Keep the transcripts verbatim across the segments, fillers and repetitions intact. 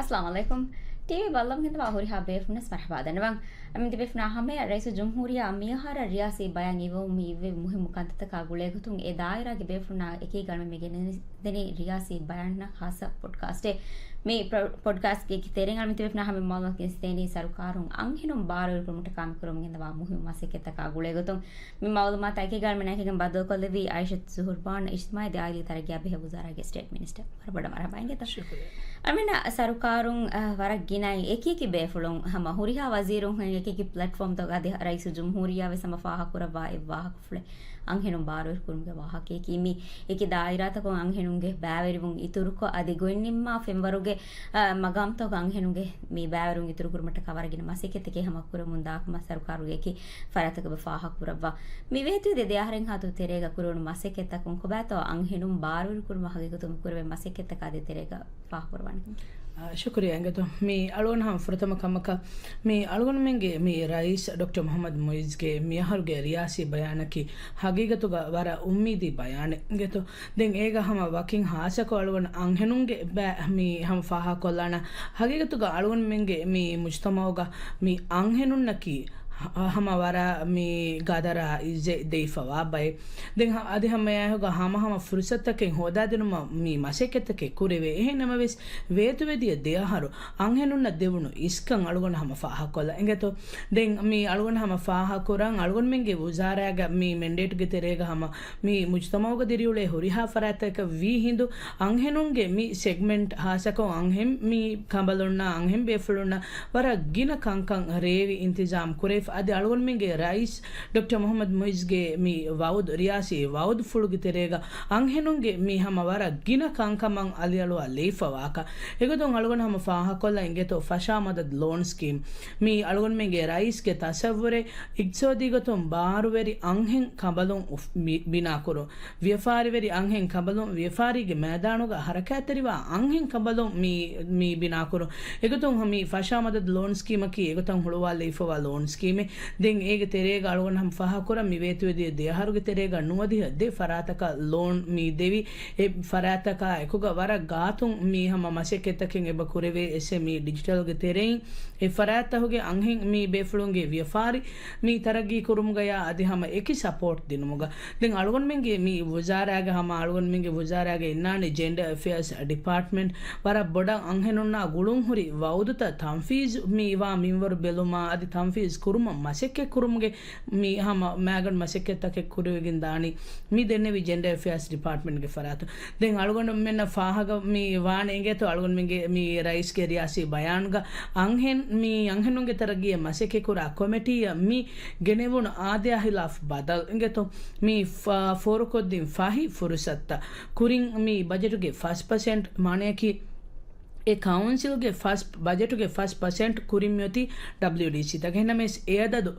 އައްސަލާމު ޢަލައިކުމް. ޓީވީ ބައްލަވަން ގެންދަވާ ހުރިހާ ބޭފުޅުންނަށް މަރުޙަބާ ދަންނަވަން. އަމިއްލަ ބޭފުޅުންނާ ހަމަޔަށް ރައީސުލްޖުމްހޫރިއްޔާ މިއަހަރަށް ރިޔާސީ ބަޔާން އިއްވެވުމުން މި އިއްވެވި މުހިއްމު ކަންތައްތަކާ ގުޅޭގޮތުން އެ ދާއިރާގެ ބޭފުޅުންނާ އެކީގަ އަޅުމެން މި ގެނެސްދެނީ ރިޔާސީ ބަޔާންނަށް ޚާއްޞަ ޕޮޑްކާސްޓެއް. މި ޕޮޑް-، ޕޮޑްކާސްޓްގެ ތެރެއިން އަޅުމެން ތިބޭފުޅުންނާ ހަމަ މައުލޫމާތު ގެނެސްދޭނީ ސަރުކާރުން އަންހެނުން ބާރުވެރިކުރުމަށްޓަކާ މިކުރަމުން ގެންދަވާ މުހިއްމު މަސައްކަތްތަކާ ގުޅޭގޮތުން މި މައުލޫމާތާ އެކީގަ އަޅުމެންނާ އެކީގަ ބައްދަލުކޮށްލެއްވީ އައިޝަތު ޒުހުރުބާން، އިޖްތިމާޢީ ދާއިރީ ތަރައްގީއާ ބެހޭ ވުޒާރާގެ ސްޓޭޓް މިނިސްޓަރ. ވަރަށް ބޮޑަށް މަރުޙަބާ އިނގޭތޯ. ޝުކުރިއްޔާ. އަޅުމެންނަށް ސަރުކާރުން، އަ، ވަރަށް ގިނައިން އެކިއެކި ބޭފުޅުން ހަމަ ހުރިހާ ވަޒީރުން އެކިއެކި ޕްލެޓްފޯމްތަކުގަ އަދި ރައީސުލްޖުމްހޫރިއްޔާ ވެސް ހަމަ ފާހަގަކުރައްވާ އެއް ވާހަކަފުޅެއް އަންހެނުން ބާރުވެރިކުރުމުގެ ވާހަކަޔަކީ. މި އެކި ދާއިރާތަކުން އަންހެނުންގެ ބައިވެރިވުން އިތުރުކޮށް، އަދި ގޮތްނިންމާ ފެންވަރުގެ، އަ، މަގާމްތަކުގަ އަންހެނުންގެ މި ބައިވެރިވުން އިތުރުކުރުމަށްޓަކާ ވަރަށް ގިނަ މަސައްކަތްތަކެއް ހަމަ ކުރަމުން ދާކަމަށް ސަރުކާރުގެ އެކި ފަރާތްތަކުގަ ފާހަގަކުރައްވާ. މި ވޭތުވެދިޔަ ދެ އަހަރެއްހާތު ތެރޭގަ ކުރެވުނު މަސައްކަތްތަކުން ކޮބާތޯ އަންހެނުން ބާރުވެރިކުރުމަށް ހަގީގަތުން ކުރެވޭ މަސައްކަތްތަކާ ދޭތެރޭގަ ފާހަގަކުރައްވާނެ؟ އާ، ޝުކުރިއްޔާ އިނގޭތޯ. މި އަޅުގަނޑު ހަމަ ފުރަތަމަ ކަމަކަށް މި އަޅުގަނޑުމެންގެ މި ރައީސް ޑޮކްޓަރ މުޙައްމަދު މުޢިއްޒުގެ މިއަހަރުގެ ރިޔާސީ ބަޔާނަކީ ހަގީގަތުގަ ވަރަށް އުއްމީދީ ބަޔާނެއް އިނގޭތޯ. ދެން އޭގަ ހަމަ ވަކިން ހާއްސަކޮށް އަޅުގަނޑު އަންހެނުންގެ ބައި މި ހަމަ ފާހަގަކޮށްލާނަ. ހަގީގަތުގަ އަޅުގަނޑުމެންގެ މި މުޖްތަމަޢުގަ މި އަންހެނުންނަކީ ހަ-، ހަމަ ވަރަށް މި ގަދަރާ އިއްޒަތް ދެވިފަވާ ބައެއް. ދެން ހަ-، އަދި ހަމައެއާއެކުގަ ހަމަހަމަ ފުރުސަތުތަކެއް ހޯދާދިނުމަށް މި މަސައްކަތްތަކެއް ކުރެވޭ. އެހެން ނަމަވެސް، ވޭތުވެދިޔަ ދެ އަހަރު އަންހެނުންނަށް ދެވުނު އިސްކަން އަޅުގަނޑު ހަމަ ފާހަގަކޮށްލަން އިނގޭތޯ. ދެން މި އަޅުގަނޑު ހަމަ ފާހަގަކުރަން، އަޅުގަނޑުމެންގެ ވުޒާރާގަ މި މެންޑޭޓްގެ ތެރޭގަ ހަމަ މި މުޖްތަމަޢުގަ ދިރިއުޅޭ ހުރިހާ ފަރާތްތަކަށް ވީ ހިނދު އަންހެނުންގެ މި ސެގްމެންޓް ހާއްސަކޮށް އަންހެން މި ކަނބަލުންނާ އަންހެން ބޭފުޅުންނަށް ވަރަށް ގިނަ ކަންކަން ރޭވި އިންތިޒާމް ކުރެވިފަ. އަދި އަޅުގަނޑުމެންގެ ރައީސް ޑޮކްޓަރ މުޙައްމަދު މުޢިއްޒުގެ މި ވަޢުދު، ރިޔާސީ ވަޢުދުފުޅުގެ ތެރޭގަ އަންހެނުންގެ މި ހަމަ ވަރަށް ގިނަ ކަންކަމަށް އަލިއަޅުވާލައިފަވާކަށް. އެގޮތުން އަޅުގަނޑު ހަމަ ފާހަގަކޮށްލަން އިނގޭތޯ ފަށާ މަދަދު ލޯން ސްކީމް. މި އަޅުގަނޑުމެންގެ ރައީސްގެ ތަސައްވުރެއް އިޤްތިޞާދީ ގޮތުން ބާރުވެރި އަންހެން ކަނބަލުން އުފް-، މި ބިނާކުރުން. ވިޔަފާރިވެރި އަންހެން ކަނބަލުން، ވިޔަފާރީގެ މައިދާނުގަ ހަރަކާތްތެރިވާ އަންހެން ކަނބަލުން މި، މި ބިނާކުރުން. އެގޮތުން މި ފަށާ މަދަދު ލޯން ސްކީމަކީ އެގޮތަށް ހުޅުވާލައިފަވާ ލޯން ސްކީމެއް. ދެން އޭގެ ތެރޭގަ އަޅުގަނޑު ހަމަ ފާހަގަކުރަން މި ވޭތުވެދިޔަ ދެ އަހަރުގެ ތެރޭގަ ނުވަދިހަ ދެ ފަރާތަކަށް ލޯން މި ދެވި. އެ ފަރާތްތަކާ އެކުގަ ވަރަށް ގާތުން މި ހަމަ މަސައްކަތްތަކެއް އެބަ ކުރެވޭ. އެސްއެމްއީ ޑިޖިޓަލްގެ ތެރެއިން އެ ފަރާތްތަކުގެ އަންހެން މި ބޭފުޅުންގެ ވިޔަފާރި މި ތަރައްގީ ކުރުމުގަޔާ އަދި ހަމަ އެކި ސަޕޯޓް ދިނުމުގަ. ދެން އަޅުގަނޑުމެންގެ މި ވުޒާރާގެ ހަމަ އަޅުގަނޑުމެންގެ ވުޒާރާގެ އިންނާނެ ޖެންޑަ އެފެއާސް ޑިޕާޓްމަންޓް ވަރަށް ބޮޑަށް އަންހެނުންނާ ގުޅުންހުރި ވައުދުތައް ތަންފީޒު މި ވާ މިންވަރު ބެލުމާ އަދި ތަންފީޒު ކުރުމަށް މަސައްކަތް ކުރުމުގެ މި ހަމަ މައިގަނޑު މަސައްކަތްތަކެއް ކުރެވިގެން ދާނީ މި ދެންނެވި ޖެންޑަ އެފެއާސް ޑިޕާޓްމަންޓްގެ ފަރާތުން. ދެން އަޅުގަނޑުމެންނަށް ފާހަގަ މި ވާނެ އިނގޭތޯ އަޅުގަނޑުމެންގެ މި ރައީސްގެ ރިޔާސީ ބަޔާންގަ އަންހެން މި އަންހެނުންގެ ތަރައްގީއަށް މަސައްކަތް ކުރާ ކޮމިޓީއަށް މި ގެނެވުނު އާދަޔާ ހިލާފް ބަދަލު އިނގޭތޯ މި ފ-، ފޯރުކޮށްދިން ފަހި ފުރުސަތުތައް ކުރިން މި ބަޖެޓުގެ ފަސް ޕަސެންޓް މާނަޔަކީ އެ ކައުންސިލްގެ ފަސް، ބަޖެޓުގެ ފަސް ޕަސެންޓް ކުރިން މިއޮތީ ޑަބްލިއުޑީސީތަކަށް. އެހެންނަމަވެސް އެ އަދަދު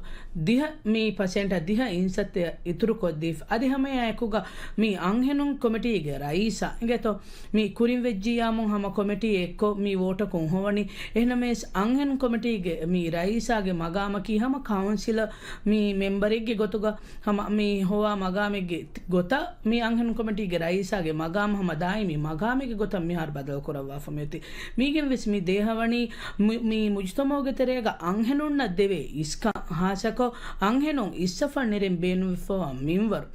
ދިހަ މި ޕަސެންޓަށް ދިހަ އިންސައްތަ އިތުރުކޮށްދީފަ. އަދި ހަމައެއާއެކުގަ މި އަންހެނުން ކޮމިޓީގެ ރައީސާ އިނގޭތޯ މި ކުރިން ވެއްޖިއްޔާމު ހަމަ ކޮމިޓީ އެއްކޮށް މި ވޯޓަކުން ހޮވަނީ. އެހެންނަމަވެސް އަންހެން ކޮމިޓީގެ މި ރައީސާގެ މަގާމަކީ ހަމަ ކައުންސިލަށް މި މެމްބަރެއްގެ ގޮތުގަ ހަމަ މި ހޮވާ މަގާމެއްގެ ގޮތަށް މި އަންހެން ކޮމިޓީގެ ރައީސާގެ މަގާމު ހަމަ ދާއިމީ މަގާމެއްގެ ގޮތަށް މިހާރު ބަދަލު ކުރައްވާފަ މިއޮތީ. މީގެން ވެސް މި ދޭހަވަނީ މި، މި މުޖުތަމަޢުގެ ތެރޭގަ އަންހެނުންނަށް ދެވޭ އިސްކަން ހާއްސަކޮށް އަންހެނުން އިސްސަފަ ނެރެން ބޭނުންވެފަވާ މިންވަރު.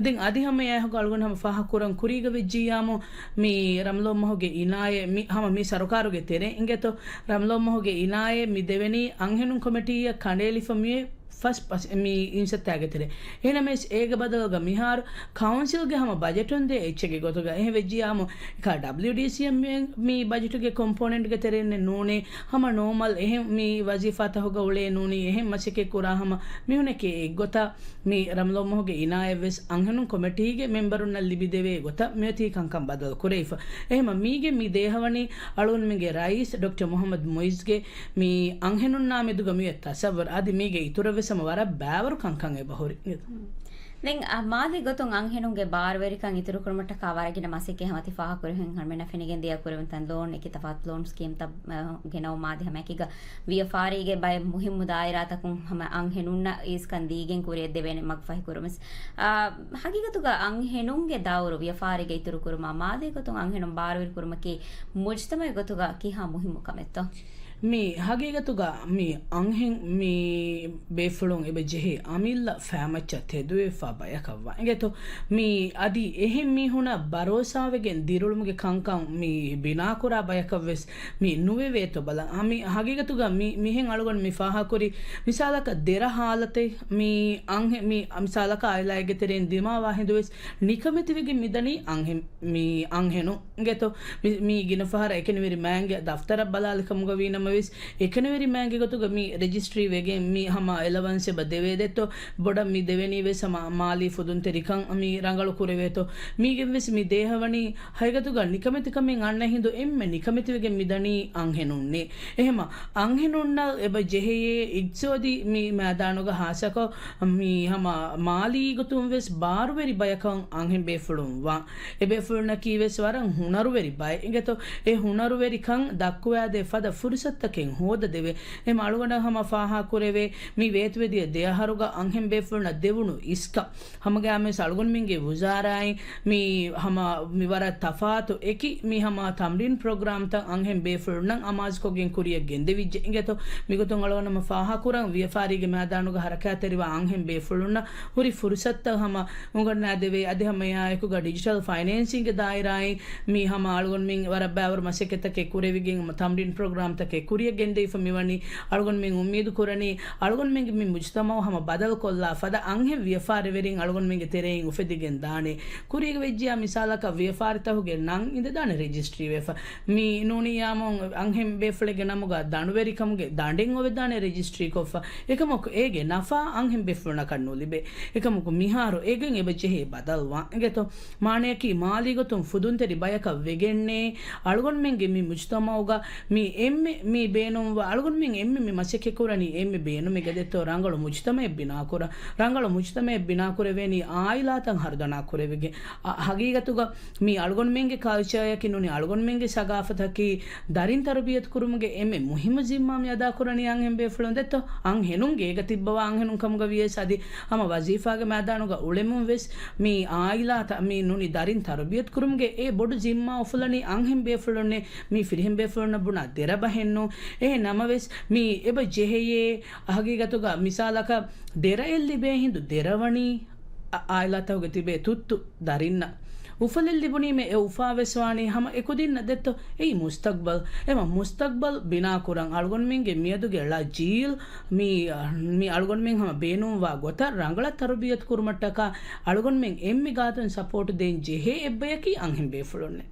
ދެން އަދި ހަމައެއާއެކު އަޅުގަނޑު ހަމަ ފާހަގަކުރަން ކުރީގަ ވެއްޖިއްޔާމު މި ރަމްލޯ މަހުގެ އިނާޔަތް މި ހަމަ މި ސަރުކާރުގެ ތެރޭ އިނގޭތޯ ރަމްލޯ މަހުގެ އިނާޔަތް މި ދެވެނީ އަންހެނުން ކޮމިޓީއަށް ކަނޑައެޅިފަ މިއޮތް ފަސް ޕަސް މި އިންސައްތާގެ ތެރޭ. އެހެނަމެސް އޭގެ ބަދަލުގަ މިހާރު ކައުންސިލްގެ ހަމަ ބަޖެޓުން ދޭ އެއްޗެއްގެ ގޮތުގަ އެހެން ވެއްޖިއްޔާމު އެކާ ޑަބްލިއުޑީސީއަށް މި، މި ބަޖެޓުގެ ކޮމްޕޯނެންޓްގެ ތެރެއިންނެއް ނޫނޭ، ހަމަ ނޯމަލް އެހެން މި ވަޒީފާތަހުގަ އުޅޭ ނޫނީ، އެހެން މަސައްކަތް ކުރާ ހަމަ މީހުނެކޭ އެއްގޮތަށް މި ރަމްލޯ މަހުގެ އިނާޔަތް ވެސް އަންހެނުން ކޮމިޓީގެ މެމްބަރުންނަށް ލިބިދެވޭ ގޮތަށް މިއޮތީ ކަންކަން ބަދަލު ކުރެވިފަ. އެހެމަ މީގެ މި ދޭހަވަނީ އަޅުގަނޑުމެންގެ ރައީސް ޑޮކްޓަރ މުޙައްމަދު މުޢިއްޒުގެ މި އަންހެނުންނާ މެދުގަ މިއޮތް ތަސައްވަރު. އަދި މީގެ އިތުރަށް ވެސް ހަމަ ވަރަށް ބާވަރު ކަންކަން އެބަހުރި. ދެން، އަ، މާލީ ގޮތުން އަންހެނުންގެ ބާރުވެރިކަން އިތުރުކުރުމަށްޓަކާ ވަރަށް ގިނަ މަސައްކަތް ހަމަ ތި ފާހަގަކުރެވިހެން އަޅުމެންނަށް ފެނިގެން ދިޔަ ކުރެވުންތައް ލޯން، އެކި ތަފާތު ލޯން ސްކީމްތައް، އަ، ގެނައުމާ އަދި ހަމައެކީގަ ވިޔަފާރީގެ ބައެއް މުހިއްމު ދާއިރާތަކުން ހަމަ އަންހެނުންނަށް އީސްކަން ދީގެން ކުރިއަށް ދެވޭނެ މަގުފަހި ކުރުމެސް. އާ، ހަގީގަތުގަ އަންހެނުންގެ ދައުރު ވިޔަފާރީގަ އިތުރުކުރުމާ މާލީ ގޮތުން އަންހެނުން ބާރުވެރިކުރުމަކީ މުޖްތަމައެއް ގޮތުގަ ކިހާ މުހިއްމު ކަމެއްތޯ؟ މި ހަގީގަތުގަ މި އަންހެން މި ބޭފުޅުން އެބަ ޖެހޭ އަމިއްލަ ފައިމައްޗަށް ތެދުވެފާ ބަޔަކަށްވާ އިނގޭތޯ. މި އަދި އެހެން މީހުނަށް ބަރޯސާވެގެން ދިރުޅުމުގެ ކަންކަން މި ބިނާކުރާ ބަޔަކަށްވެސް މި ނުވެވޭތޯ ބަލަން. އަ، މި ހަގީގަތުގަ މި، މިހެން އަޅުގަނޑު މި ފާހަކުރި މިސާލަކަށް ދެރަ ހާލަތެއް މި އަންހެ-، މި މިސާލަކަށް އާއިލާއެއްގެ ތެރެއިން ދިމާވާ ހިނދުވެސް ނިކަމެތިވެގެން މިދަނީ އަންހެ-، މި އަންހެނުން. އިނގޭތޯ؟ މި، މީ ގިނަ ފަހަރަށް އެކަނިވެރި މާތްގެ ދަފްތަރަށް ބަލާލި ކަމުގަ ވީނަމަވެސް، އެކަނިވެރި މާތްގެ ގޮތުގަ މި ރެޖިސްޓްރީ ވެގެން މި ހަމަ އެލަވަންސް އެބަ ދެވޭ ދެއްތޯ، ބޮޑަށް މި ދެވެނީ ވެސް ހަމަ މާލީ ފުދުންތެރިކަން މި ރަނގަޅު ކުރެވޭތޯ. މީގެން ވެސް މި ދޭހަވަނީ ހަގީގަތުގަ ނިކަމެތިކަމެއް އަންނަ ހިނދު އެންމެ ނިކަމެތިވެގެން މިދަނީ އަންހެނުންނޭ. އެހެމަ އަންހެނުންނަށް އެބަ ޖެހެޔޭ އިގްތިސޯދީ މި މައިދާނުގަ ހާއްސަކޮށް މި ހަމަ މާލީ ގޮތުން ވެސް ބާރުވެރި ބަޔަކަށް އަންހެން ބޭފުޅުން ވާ. އެބޭފުޅުންނަކީ ވެސް ވަރަށް ހުނަރުވެރި ބައެއް އިނގޭތޯ. އެ ހުނަރުވެރިކަން ދައްކުވާދޭ ފަދަ ފުރުސަތުތަކެއް ހޯދަދެވޭ. އެމަ އަޅުގަނޑަށް ހަމަ ފާހާކުރެވޭ، މި ވޭތުވެދިޔަ ދެއަހަރުގަ އަންހެން ބޭފުޅުންނަށް ދެވުނު އިސްކަން. ހަމަގައިމުވެސް އަޅުގަނޑުމެންގެ ވުޒާރާއިން މި ހަމަ މި ވަރަށް ތަފާތު އެކި މި ހަމަ ތަމްރީން ޕްރޮގްރާމްތައް އަންހެން ބޭފުޅުންނަށް އަމާޒުކޮށްގެން ކުރިއަށް ގެންދެވިއްޖެ އިނގޭތޯ. މިގޮތުން އަޅުގަނޑު ހަމަ ފާހާކުރަން ވިޔަފާރީގެ މައިދާނުގަ ހަރަކާތްތެރިވާ އަންހެން ބޭފުޅުންނަށް ހުރި ފުރުސަތުތައް ހަމަ އުނގަންނާދެވޭ. އަދި ހަމައެއާއެކުގަ ޑިޖިޓަލް ފައިނޭންސިންގެ ދާއިރާއިން މި ހަމަ އަޅުގަނޑުމެން ވަރަށް ބައިވަރު މަސައްކަތްތަކެއް ކުރެވިގެން ތަމްރީން ޕްރޮގްރާމްތަކެއް ކުރިއަށް ގެންދެވިފަ މިވަނީ. އަޅުގަނޑުމެން އުއްމީދު ކުރަނީ އަޅުގަނޑުމެންގެ މި މުޖްތަމައު ހަމަ ބަދަލުކޮށްލާ ފަދަ އަންހެން ވިޔަފާރިވެރިން އަޅުގަނޑުމެންގެ ތެރެއިން އުފެދިގެން ދާނެ. ކުރީގަ ވެއްޖިޔާ މިސާލަކަށް ވިޔަފާރިތަކުގެ ނަން އިނދެދާނެ ރެޖިސްޓްރީ ވެފަ. މި ނޫނިއްޔާމު އަންހެން ބޭފުޅެއްގެ ނަމުގަ ދަނޑުވެރިކަމުގެ ދަނޑެއް އޮވެދާނެ ރެޖިސްޓްރީ ކޮށްފަ. އެކަމަކު އޭގެ ނަފާ އަންހެން ބޭފުޅުންނަކަށް ނުލިބޭ. އެކަމަކު މިހާރު އޭގެން އެބަ ޖެހޭ ބަދަލުވާން އިނގޭތޯ. މާނަޔަކީ މާލީ ގޮތުން ފުދުންތެރި ބަޔަކަށް ވެގެންނޭ އަޅުގަނޑުމެންގެ މި މުޖްތަމައުގަ މި އެންމެ މި ބޭނުންވާ، އަޅުގަނޑުމެން އެންމެ މި މަސައްކަތް ކުރަނީ އެންމެ ބޭނުމެއްގަ ދެއްތޯ ރަނގަޅު މުޖްތަމައެއް ބިނާކުރަން. ރަނގަޅު މުޖްތަމައެއް ބިނާކުރެވޭނީ އާއިލާތައް ހަރުދަނާ ކުރެވިގެން. އަ، ހަގީގަތުގަ މި އަޅުގަނޑުމެންގެ ކަލްޗަރއަކީ ނޫނީ އަޅުގަނޑުމެންގެ ސަގާފަތަކީ ދަރިން ތަރުބިޔަތު ކުރުމުގެ އެންމެ މުހިއްމު ޒިންމާ މި އަދާކުރަނީ އަންހެން ބޭފުޅުން ދެއްތޯ. އަންހެނުން ގޭގަ ތިއްބަވާ އަންހެނުން ކަމުގަ ވިޔަސް އަދި ހަމަ ވަޒީފާގެ މައިދާނުގަ އުޅެމުން ވެސް މި އާއިލާތައް މި ނޫނީ ދަރިން ތަރުބިޔަތު ކުރުމުގެ އެ ބޮޑު ޒިންމާ އުފުލަނީ އަންހެން ބޭފުޅުންނޭ. މީ ފިރިހެން ބޭފުޅުންނަށް ބުނާ ދެރަ ބަހެއްނު. އެހެން ނަމަވެސް މީ އެބަ ޖެހެޔޭ ހަގީގަތުގަ މިސާލަކަށް ދެރައެއް ލިބޭ ހިނދު ދެރަވަނީ އަ-، އާއިލާތަކުގެ ތިބޭ ތުއްތު ދަރިންނަށް. އުފަލެއް ލިބުނީމޭ އެ އުފާވެސް ވާނީ ހަމަ އެކުދިންނަށް ދެއްތޯ؟ އެއީ މުސްތަގްބަލް. އެމަ މުސްތަގްބަލް ބިނާކުރަން އަޅުގަނޑުމެންގެ މިއަދުގެ ޅަ ޖީލް މި، މި އަޅުގަނޑުމެން ހަމަ ބޭނުންވާ ގޮތަށް ރަނގަޅަށް ތަރުބިޔަތު ކުރުމަށްޓަކާ އަޅުގަނޑުމެން އެންމެ ގާތުން ސަޕޯޓް ދޭން ޖެހޭ އެއްބަޔަކީ އަންހެން ބޭފުޅުންނޭ.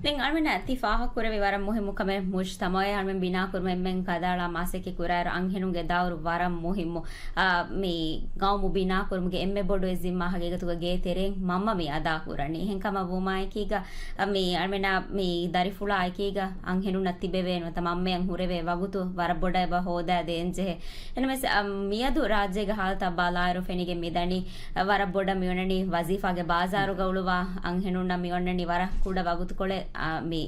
ދެން އަޅުމެންނަށް ތި ފާހަގަކުރެވި ވަރަށް މުހިއްމު ކަމެއް މުޖްތަމައެއް އަޅުމެން ބިނާކުރުމަށް އެންމެން ކަދާޅާ މަސައްކަތް ކުރާއިރު އަންހެނުންގެ ދައުރު ވަރަށް މުހިއްމު. އާ، މި ގައުމު ބިނާކުރުމުގެ އެންމެ ބޮޑު އެއް ޒިންމާ ހަގީގަތުގަ ގޭ ތެރެއިން މަންމަ މި އަދާކުރަނީ. އެހެންކަމަށް ވުމާއެކީގަ، އަ، މި އަޅުމެންނާ މި ދަރިފުޅާ އެކީގަ އަންހެނުންނަށް ތިބެވޭނު ތަ މަންމަޔަށް ހުރެވޭ ވަގުތު ވަރަށް ބޮޑަށް އެބަ ހޯދާ ދޭންޖެހޭ. އެނަމެސް، އަ، މިއަދު ރާއްޖޭގެ ހާލަތަށް ބަލާއިރު ފެނިގެން މިދަނީ، އަ، ވަރަށް ބޮޑަށް މިއޮންނަނީ ވަޒީފާގެ ބާޒާރުގަ އުޅުވާ އަންހެނުންނަށް މި އޮންނަނީ ވަރަށް ކުޑަ ވަގުތުކޮޅެއް، އަ، މި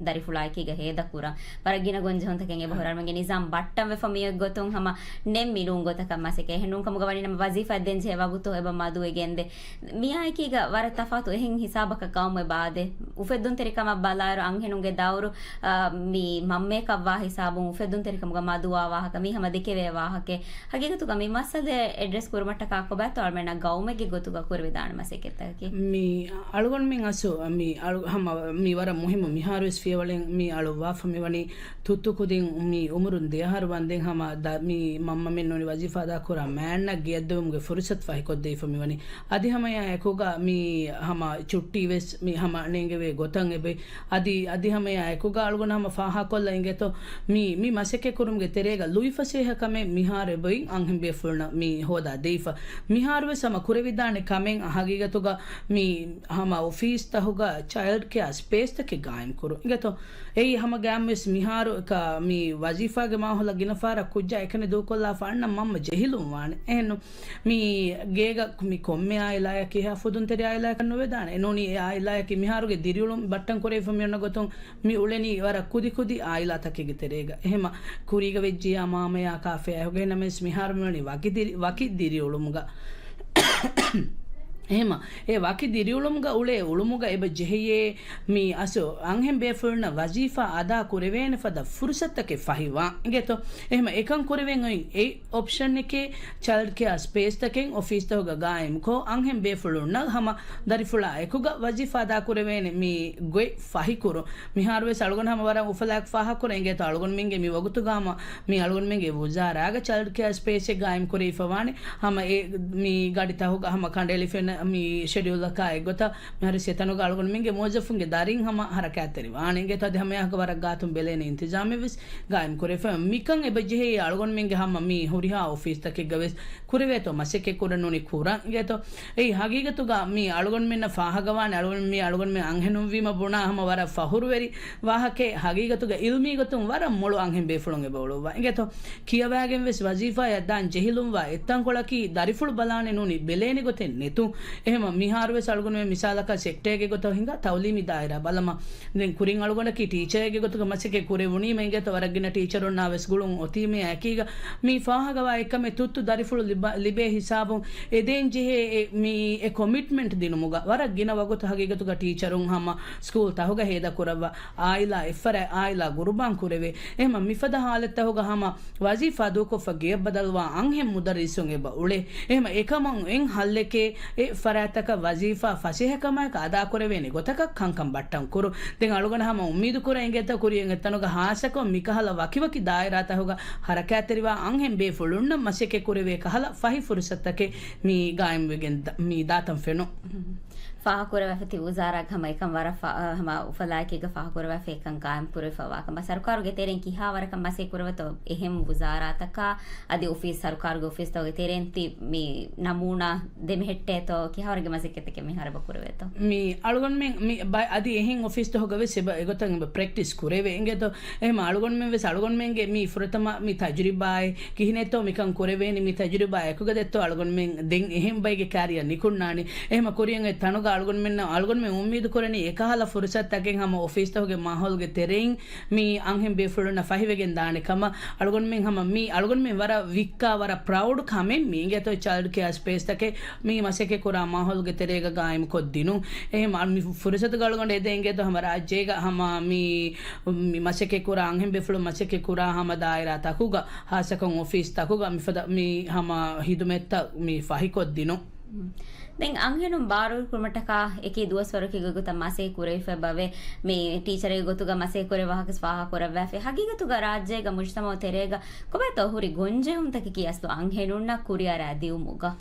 ދަރިފުޅާއެކީގަ ހޭދަކުރަން. ވަރަށް ގިނަ ގޮންޖެހުންތަކެއް އެބަހުރި. އަޅުމެންގެ ނިޒާމް ބައްޓަންވެފަ މިއޮތް ގޮތުން ހަމަ ނެތް މި ނޫން ގޮތަކަށް މަސައްކަތް. އެހެން ނޫންކަމުގަ ވަނީ ނަމަ ވަޒީފާ ދޭންޖެހޭ ވަގުތު އެބަ މަދުވެގެންދޭ. މިއާއެކީގަ ވަރަށް ތަފާތު އެހެން ހިސާބަކަށް ގައުމެއް ބާދޭ. އުފެއްދުންތެރިކަމަށް ބަލާއިރު އަންހެނުންގެ ދައުރު، އާ، މި މަންމަޔަކަށްވާ ހިސާބުން އުފެއްދުންތެރިކަމުގަ މަދުވާ ވާހަކަ މީ ހަމަ ދެކެވޭ ވާހަކައެއް. ހަގީގަތުގަ މި މައްސަލަ އެޑްރެސް ކުރުމަށްޓަކާ ކޮބާތޯ އަޅުމެންނަށް ގައުމެއްގެ ގޮތުގަ ކުރެވިދާނެ މަސައްކަތްތަކަކީ؟ މި އަޅުގަނޑުމެން އަސް މި އަޅު-، ހަމަ މި ވަރަށް މުހިއްމު މިހާރުވެސް ފިޔަވަޅެއް މި އަޅުއްވާފަ މިވަނީ ތުއްތު ކުދިން މި އުމުރުން ދެއަހަރު ވަންދެން ހަމަ ދަ-، މި މަންމަމެން ނޫނީ ވަޒީފާ އަދާކުރާ މާންނަށް ގެއަށްދެވުމުގެ ފުރުސަތު ފަހިކޮށްދެވިފަ މިވަނީ. އަދި ހަމަޔާ އެކުގަ މި ހަމަ ޗުއްޓީވެސް މި ހަމަ ނޭނގެވޭ ގޮތަށް އެބަ އަދި، އަދި ހަމަޔާ އެކުގަ އަޅުގަނޑު ހަމަ ފާހަގަކޮށްލަ އިނގޭތޯ، މި، މި މަސައްކަތް ކުރުމުގެ ތެރޭގަ ލުއިފަސޭހަ ކަމެއް މިހާރު އެބައިން އަންހެން ބޭފުޅުންނަށް މި ހޯދާ ދެވިފަ. މިހާރުވެސް ހަމަ ކުރެވިދާނެ ކަމެއް ހަގީގަތުގަ މި ހަމަ އޮފީސްތަހުގަ ޗައިލްޑް ކެއާ ސްޕޭސްތަކެއް ގާއިމް ކުރުން. އިނގޭތޯ، ތޯ، އެއީ ހަމަ ގާމްވެސް މިހާރު ކަ-، މި ވަޒީފާގެ މާހައުލަށް ގިނަ ފަހަރަށް ކުއްޖާ އެކަނި ދޫކޮށްލާފަ އަންނަ މަންމަ ޖެހިލުން ވާނެ. އެހެންނު މި ގޭގަ މި ކޮންމެ އާއިލާއަކީ ހާ ފުދުންތެރި އާއިލާއަކަށް ނުވެދާނެ. އެ ނޫނީ އެ އާއިލާއަކީ މިހާރުގެ ދިރިއުޅުން ބައްޓަން ކުރެވިފަ މި އޮންނަ ގޮތުން މި އުޅެނީ ވަރަށް ކުދި ކުދި އާއިލާތަކެއްގެ ތެރޭގަ. އެހެމަ ކުރީގަ ވެއްޖިއްޔާ މާމަޔާ ކާފަޔާ އެހެން ނަމަވެސް މިހާރު މި ވަނީ ވަކި ދިރި-، ވަކި ދިރިއުޅުމުގަ. އެހެމަ އެ ވަކި ދިރިއުޅުމުގަ އުޅޭ އުޅުމުގަ އެބަ ޖެހެޔޭ މި އަސް އަންހެން ބޭފުޅުންނަށް ވަޒީފާ އަދާ ކުރެވޭނެ ފަދަ ފުރުސަތުތަކެއް ފަހިވާ އިނގޭތޯ. އެހެމަ އެކަން ކުރެވެން އޮތް އެއް އޮޕްޝަންއެކޭ، ޗައިލްޑް ކެއާ ސްޕޭސްތަކެއް އޮފީސްތަކުގަ ގާއިމްކޮށް، އަންހެން ބޭފުޅުންނަށް ހަމަ ދަރިފުޅާ އެކުގަ ވަޒީފާ އަދާ ކުރެވޭނެ މި ގޮތް ފަހިކުރުން. މިހާރުވެސް އަޅުގަނޑު ހަމަ ވަރަށް އުފަލާއެކު ފާހަގަކުރަން އިނގޭތޯ، އަޅުގަނޑުމެންގެ މި ވަގުތުގަ ހަމަ މި އަޅުގަނޑުމެންގެ ވުޒާރާގަ ޗައިލްޑް ކެއާ ސްޕޭސްއެއް ގާއިމް ކުރެވިފަ ވާނެ. ހަމަ އެ މި ގަޑިތަކުގަ ހަމަ ކަނޑައެޅިފައި މި ޝެޑިއުލަކާ އެއްގޮތަށް މިހާރު ސެތަނުގަ އަޅުގަނޑުމެންގެ މުވައްޒަފުންގެ ދަރިން ހަމަ ހަރަކާތްތެރި ވާނެ އިނގޭތޯ. އަދި ހަމައެހާކަށް ވަރަށް ގާތުން ބެލޭނެ އިންތިޒާމެއް ވެސް ގާއިމް ކުރެވިފަ. މިކަން އެބަ ޖެހޭ އަޅުގަނޑުމެންގެ ހަމަ މި ހުރިހާ އޮފީސްތަކެއްގަ ވެސް ކުރެވޭތޯ މަސައްކަތް ކުރަން ނޫނީ ކުރަން އިނގޭތޯ. އެއީ ހަގީގަތުގަ މި އަޅުގަނޑުމެންނަށް ފާހަގަވާނެ އަޅުގަނޑު މި އަޅުގަނޑުމެން އަންހެނުން ވީމަ ބުނާ ހަމަ ވަރަށް ފަހުރުވެރި ވާހަކައެއް. ހަގީގަތުގަ އިލްމީ ގޮތުން ވަރަށް މޮޅު އަންހެން ބޭފުޅުން އެބަ އުޅުއްވާ އިނގޭތޯ. ކިޔަވާގެން ވެސް ވަޒީފާއަށް ދާން ޖެހިލުންވާ އެއްތަންކޮޅަކީ ދަރިފުޅު ބަލާނެ ނޫނީ ބެލޭނެ ގޮތެއް ނެތުން. އެހެމަ މިހާރު ވެސް އަޅުގަނޑުމެން މިސާލަކަށް ސެކްޓަރެއްގެ ގޮތަށް ހިނގާ ތައުލީމީ ދާއިރާ ބަލަމާ. ދެން ކުރިން އަޅުގަނޑަކީ ޓީޗަރެއްގެ ގޮތުގަ މަސައްކަތް ކުރެވުނީމަ އިނގޭތޯ ވަރަށް ގިނަ ޓީޗަރުންނާ ވެސް ގުޅުން އޮތީމޭ އެކީގަ މި ފާހަގަވާ އެއްކަމެއް ތުއްތު ދަރިފުޅު ލިބ-، ލިބޭ ހިސާބުން އެ ދޭން ޖެހޭ އެ މި އެ ކޮމިޓްމަންޓް ދިނުމުގަ ވަރަށް ގިނަ ވަގުތު ހަގީގަތުގަ ޓީޗަރުން ހަމަ ސްކޫލް ތަހުގަ ހޭދަ ކުރައްވާ އާއިލާ އެއްފަރާތް އާއިލާ ގުރުބާން ކުރެވޭ. އެހެމަ މިފަދަ ހާލަތްތަހުގަ ހަމަ ވަޒީފާ ދޫކޮށްފަ ގެޔަށް ބަދަލުވާ އަންހެން މުދައްރިސުން އެބަ އުޅޭ. އެހެމަ އެކަމަށް އެއް ހައްލެކޭ އެ ފަރާތްތަކަށް ވަޒީފާ ފަސޭހަކަމާއެކު އަދާކުރެވޭނެ ގޮތަކަށް ކަންކަން ބައްޓަން ކުރުން. ދެން އަޅުގަނޑު ހަމަ އުއްމީދު ކުރަން އިނގޭތޯ ކުރިއަށް އެތަނުގަ ހާއްސަކޮށް މިކަހަލަ ވަކިވަކި ދާއިރާތަކުގަ ހަރަކާތްތެރިވާ އަންހެން ބޭފުޅުންނަށް މަސައްކަތް ކުރެވޭ ކަހަލަ ފަހި ފުރުސަތުތަކެއް މި ގާއިމްވެގެން ދ-، މި ދާތަން ފެނުން. ފާހަގަކުރެވިފަ ތި ވުޒާރާގެ ހަމަ އެކަން ވަރަށް ފަ-، ހަމަ އުފަލާއެކީގަ ފާހަގަކުރެވިފަ އެކަން ގާއިމް ކުރެވިފަ ވާކަމަށް ސަރުކާރުގެ ތެރެއިން ކިހާވަރަކަށް މަސައްކަތް ކުރެވޭތޯ އެހެން ވުޒާރާތަކާ އަދި އޮފީސް، ސަރުކާރުގެ އޮފީސްތަކުގެ ތެރެއިން ތި މި ނަމޫނާ ދެމެހެއްޓޭތޯ ކިހާވަރެއްގެ މަސައްކަތްތަކެއް މިހާރު އެބަ ކުރެވޭތޯ؟ މި އަޅުގަނޑުމެން މި ބަ-، އަދި އެހެން އޮފީސްތަކުގަ ވެސް އެބަ އެގޮތަށް އެބަ ޕްރެކްޓިސް ކުރެވޭ އިނގޭތޯ. އެހެމަ އަޅުގަނޑުމެން ވެސް އަޅުގަނޑުމެންގެ މި ފުރަތަމަ މި ތަޖުރިބާއެއް ކިހިނެއްތޯ މިކަން ކުރެވޭނީ މި ތަޖުރިބާ އެކުގަ ދެއްތޯ އަޅުގަނޑުމެން ދެން އެހެން ބައެއްގެ ކާރިއަށް ނިކުންނާނެ. އެހެމަ ކުރިއަށް އޮތް ތަނުގަ އަޅުގަނޑުމެންނަށް އަޅުގަނޑުމެން އުއްމީދު ކުރަނީ އެކަހަލަ ފުރުސަތުތަކެއް ހަމަ އޮފީސްތަކުގެ މާހައުލުގެ ތެރެއިން މި އަންހެން ބޭފުޅުންނަށް ފަހިވެގެން ދާނެ ކަމަށް. އަޅުގަނޑުމެން ހަމަ މި އަޅުގަނޑުމެން ވަރަށް ވިއްކާ ވަރަށް ޕްރައުޑް ކަމެއް މި އިނގޭތޯ ޗައިލްޑް ކެއާ ސްޕޭސްތަކެއް މި މަސައްކަތް ކުރާ މާހައުލުގެ ތެރޭގަ ގާއިމް ކޮށްދިނުން. އެހެމަ މި ފުރުސަތުގަ އަޅުގަނޑު އެދޭ އިނގޭތޯ ހަމަ ރާއްޖޭގަ ހަމަ މި، މި މަސައްކަތް ކުރާ އަންހެން ބޭފުޅުން މަސައްކަތް ކުރާ ހަމަ ދާއިރާ ތަކުގަ ހާއްސަކޮށް އޮފީސް ތަކުގަ މިފަދަ މި ހަމަ ހިދުމަތްތައް މި ފަހިކޮށްދިނުން. ދެން އަންހެނުން ބާރުކުރުމަށްޓަކާ އެކީ ދުވަސްވަރުގެ ގޮތަށް މަސައްކަތް ކުރެވިފަ އެބަވޭ. މި ޓީޗަރެއްގެ ގޮތުގަ މަސައްކަތް ކުރޭ ވާހަކަ ފާހަގަކުރައްވާފަ. ހަގީގަތުގަ ރާއްޖޭގަ މުޖުތަމައު ތެރޭގަ ކޮބާތޯ ހުރި ގޮންޖެހުންތަކަކީ އަސްލު އަންހެނުންނަށް ކުރިއަރާ ދިއުމުގަ؟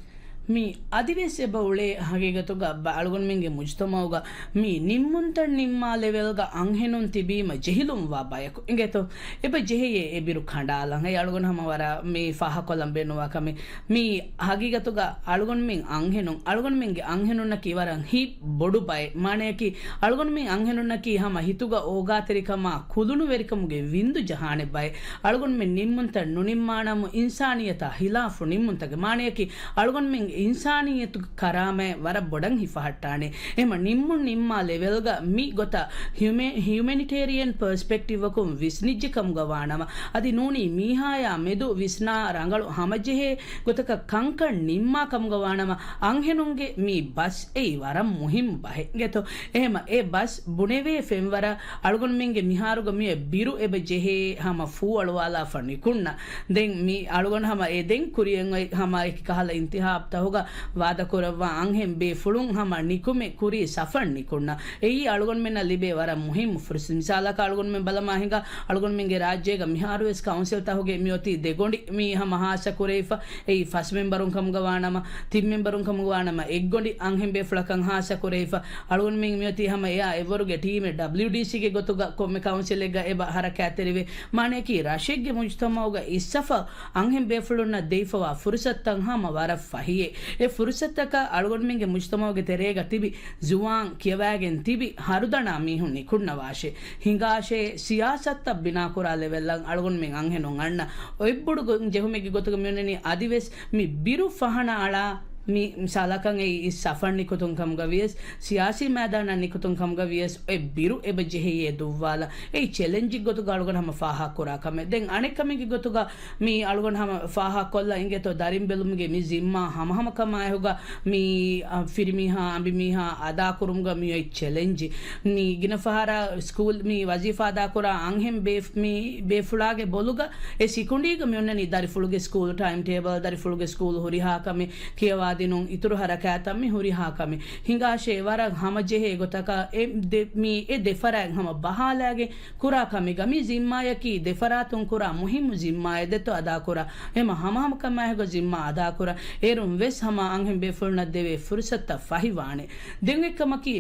މި އަދިވެސް އެބަ އުޅޭ ހަގީގަތުގަ ބަ-، އަޅުގަނޑުމެންގެ މުޖުތަމައުގަ މި ނިންމުންތައް ނިންމާ ލެވެލްގަ އަންހެނުން ތިބީމަ ޖެހިލުންވާ ބަޔަކު އިނގޭތޯ. އެބަ ޖެހެޔޭ އެ ބިރު ކަނޑާލަން. އެ އަޅުގަނޑު ހަމަ ވަރަށް މި ފާހަކޮށްލަން ބޭނުންވާ ކަމެއް. މި ހަގީގަތުގަ އަޅުގަނޑުމެން އަންހެނުން، އަޅުގަނޑުމެންގެ އަންހެނުންނަކީ ވަރަށް ހިތް ބޮޑު ބައެއް. މާނަޔަކީ އަޅުގަނޑުމެން އަންހެނުންނަކީ ހަމަ ހިތުގަ އޯގާތެރިކަމާ ކުލުނުވެރިކަމުގެ ވިންދު ޖަހާނެ ބައެއް. އަޅުގަނޑުމެން ނިންމުންތައް ނުނިންމާނަމު އިންސާނިއްޔަތާ ހިލާފު ނިންމުންތަކެއް. މާނަޔަކީ އަޅުގަނޑުމެން އިންސާނިއްޔަތުގެ ކަރާމަތް ވަރަށް ބޮޑަށް ހިފަހައްޓާނެ. އެހެމަ ނިންމުން ނިންމާ ލެވެލްގަ މި ގޮތަށް ހިއުމެ-، ހިއުމެނިޓޭރިއަން ޕަރސްޕެކްޓިވްއަކުން ވިސްނިއްޖެ ކަމުގަ ވާނަމަ، އަދި ނޫނީ މީހާޔާ މެދު ވިސްނާ ރަނގަޅު ހަމަޖެހޭ ގޮތަކަށް ކަންކަން ނިންމާ ކަމުގަ ވާނަމަ، އަންހެނުންގެ މި ބަސް އެއީ ވަރަށް މުހިއްމު ބަހެއް އިނގޭތޯ. އެހެމަ އެ ބަސް ބުނެވޭ ފެންވަރަށް އަޅުގަނޑުމެންގެ މިހާރުގަ މިއޮތް ބިރު އެބަ ޖެހޭ ހަމަ ފޫ އަޅުވާލާފަ ނިކުންނަ. ދެން މި އަޅުގަނޑު ހަމަ އެ ދެން ކުރިއަށް އޮތް ހަމަ އެކި ކަހަލަ އިންތިހާބްތަހުގަ ވާދަކުރައްވާ އަންހެން ބޭފުޅުން ހަމަ ނިކުމެ ކުރީ ސަފަށް ނިކުންނަ. އެއީ އަޅުގަނޑުމެންނަށް ލިބޭ ވަރަށް މުހިއްމު ފުރުސަތެއް. މިސާލަކަށް އަޅުގަނޑުމެން ބަލަމާ ހިނގާ، އަޅުގަނޑުމެންގެ ރާއްޖޭގަ މިހާރުވެސް ކައުންސިލްތަހުގެ މިއޮތީ ދެގޮނޑި މީ ހަމަ ހާއްސަ ކުރެވިފަ. އެއީ ފަސް މެމްބަރުން ކަމުގަ ވާނަމަ، ތިން މެމްބަރުން ކަމުގަ ވާނަމަ، އެއްގޮނޑި އަންހެން ބޭފުޅަކަށް ހާއްސަ ކުރެވިފަ. އަޅުގަނޑުމެން މިއޮތީ ހަމަ އެއާ އެއްވަރުގެ ޓީމެއް ޑަބްލިޔުޑީސީގެ ގޮތުގަ ކޮންމެ ކައުންސިލެއްގަ އެބަ ހަރަކާތްތެރިވެ. މާނަޔަކީ ރަށެއްގެ މުޖުތަމައުގަ އިސްސަފަ އަންހެން ބޭފުޅުންނަށް ދެވިފަވާ ފުރުސަތުތައް ހަމަ ވަރަށް ފަހިއޭ. އެ ފުރުސަތަކަށް އަޅުގަނޑުމެންގެ މުޖްތަމަޢުގެ ތެރޭގަ ތިބި ޒުވާން ކިޔަވައިގެން ތިބި ހަރުދަނާ މީހުން ނިކުންނަވާށޭ. ހިނގާށޭ، ސިޔާސަތުތައް ބިނާކުރާ ލެވެލްއަށް އަޅުގަނޑުމެން އަންހެނުން އަންނަ އޮތްބޮޑު ގޮ-، ޖެހުމެއްގެ ގޮތުގަ މިއޮންނަނީ އަދިވެސް މި ބިރު ފަހަނަ އަޅާ މި މިސާލަކަށް އެއީ ސަފަރު ނިކުތުން ކަމުގަ ވިޔަސް، ސިޔާސީ މައިދާނަށް ނިކުތުން ކަމުގަ ވިޔަސް އެ ބިރު އެބަ ޖެހެޔޭ ދުއްވާލަ. އެއީ ޗެލެންޖެއް ގޮތުގަ އަޅުގަނޑު ހަމަ ފާހަގަކުރާ ކަމެއް. ދެން އަނެއް ކަމެއްގެ ގޮތުގަ މި އަޅުގަނޑު ހަމަ ފާހަގަކޮށްލަ އިނގޭތޯ ދަރިން ބެލުމުގެ މި ޒިންމާ ހަމަހަމަކަމާއެކުގަ މި، އަ، ފިރިމީހާ، އަނބިމީހާ އަދާކުރުމުގަ މި އޮތް ޗެލެންޖެއް. މި ގިނަ ފަހަރަށް ސްކޫލް މި ވަޒީފާ އަދާކުރާ އަންހެން ބޭ-، މި ބޭފުޅާގެ ބޮލުގަ އެ ސިކުނޑީގަ މި އޮންނަނީ ދަރިފުޅުގެ ސްކޫލް ޓައިމް ޓޭބަލް، ދަރިފުޅުގެ ސްކޫލް ހުރިހާ ކަމެއް، ކިޔަވާދިނުން، އިތުރު ހަރަކާތްތައް މި ހުރިހާ ކަމެއް. ހިނގާށޭ ވަރަށް ހަމަޖެހޭ ގޮތަކަށް އެ ދެ-، މި އެ ދެފަރާތް ހަމަ ބަހާލާގެން ކުރާ ކަމެއްގަ މި ޒިންމާޔަކީ ދެފަރާތުން ކުރާ މުހިއްމު ޒިންމާއެއް ދެއްތޯ އަދާކުރާ. އެމަ ހަމަހަމަކަމާއެކުގަ ޒިންމާ އަދާކުރާ. އޭރުން ވެސް ހަމަ އަންހެން ބޭފުޅުންނަށް ދެވޭ ފުރުސަތުތައް ފަހިވާނެ. ދެން އެއްކަމަކީ،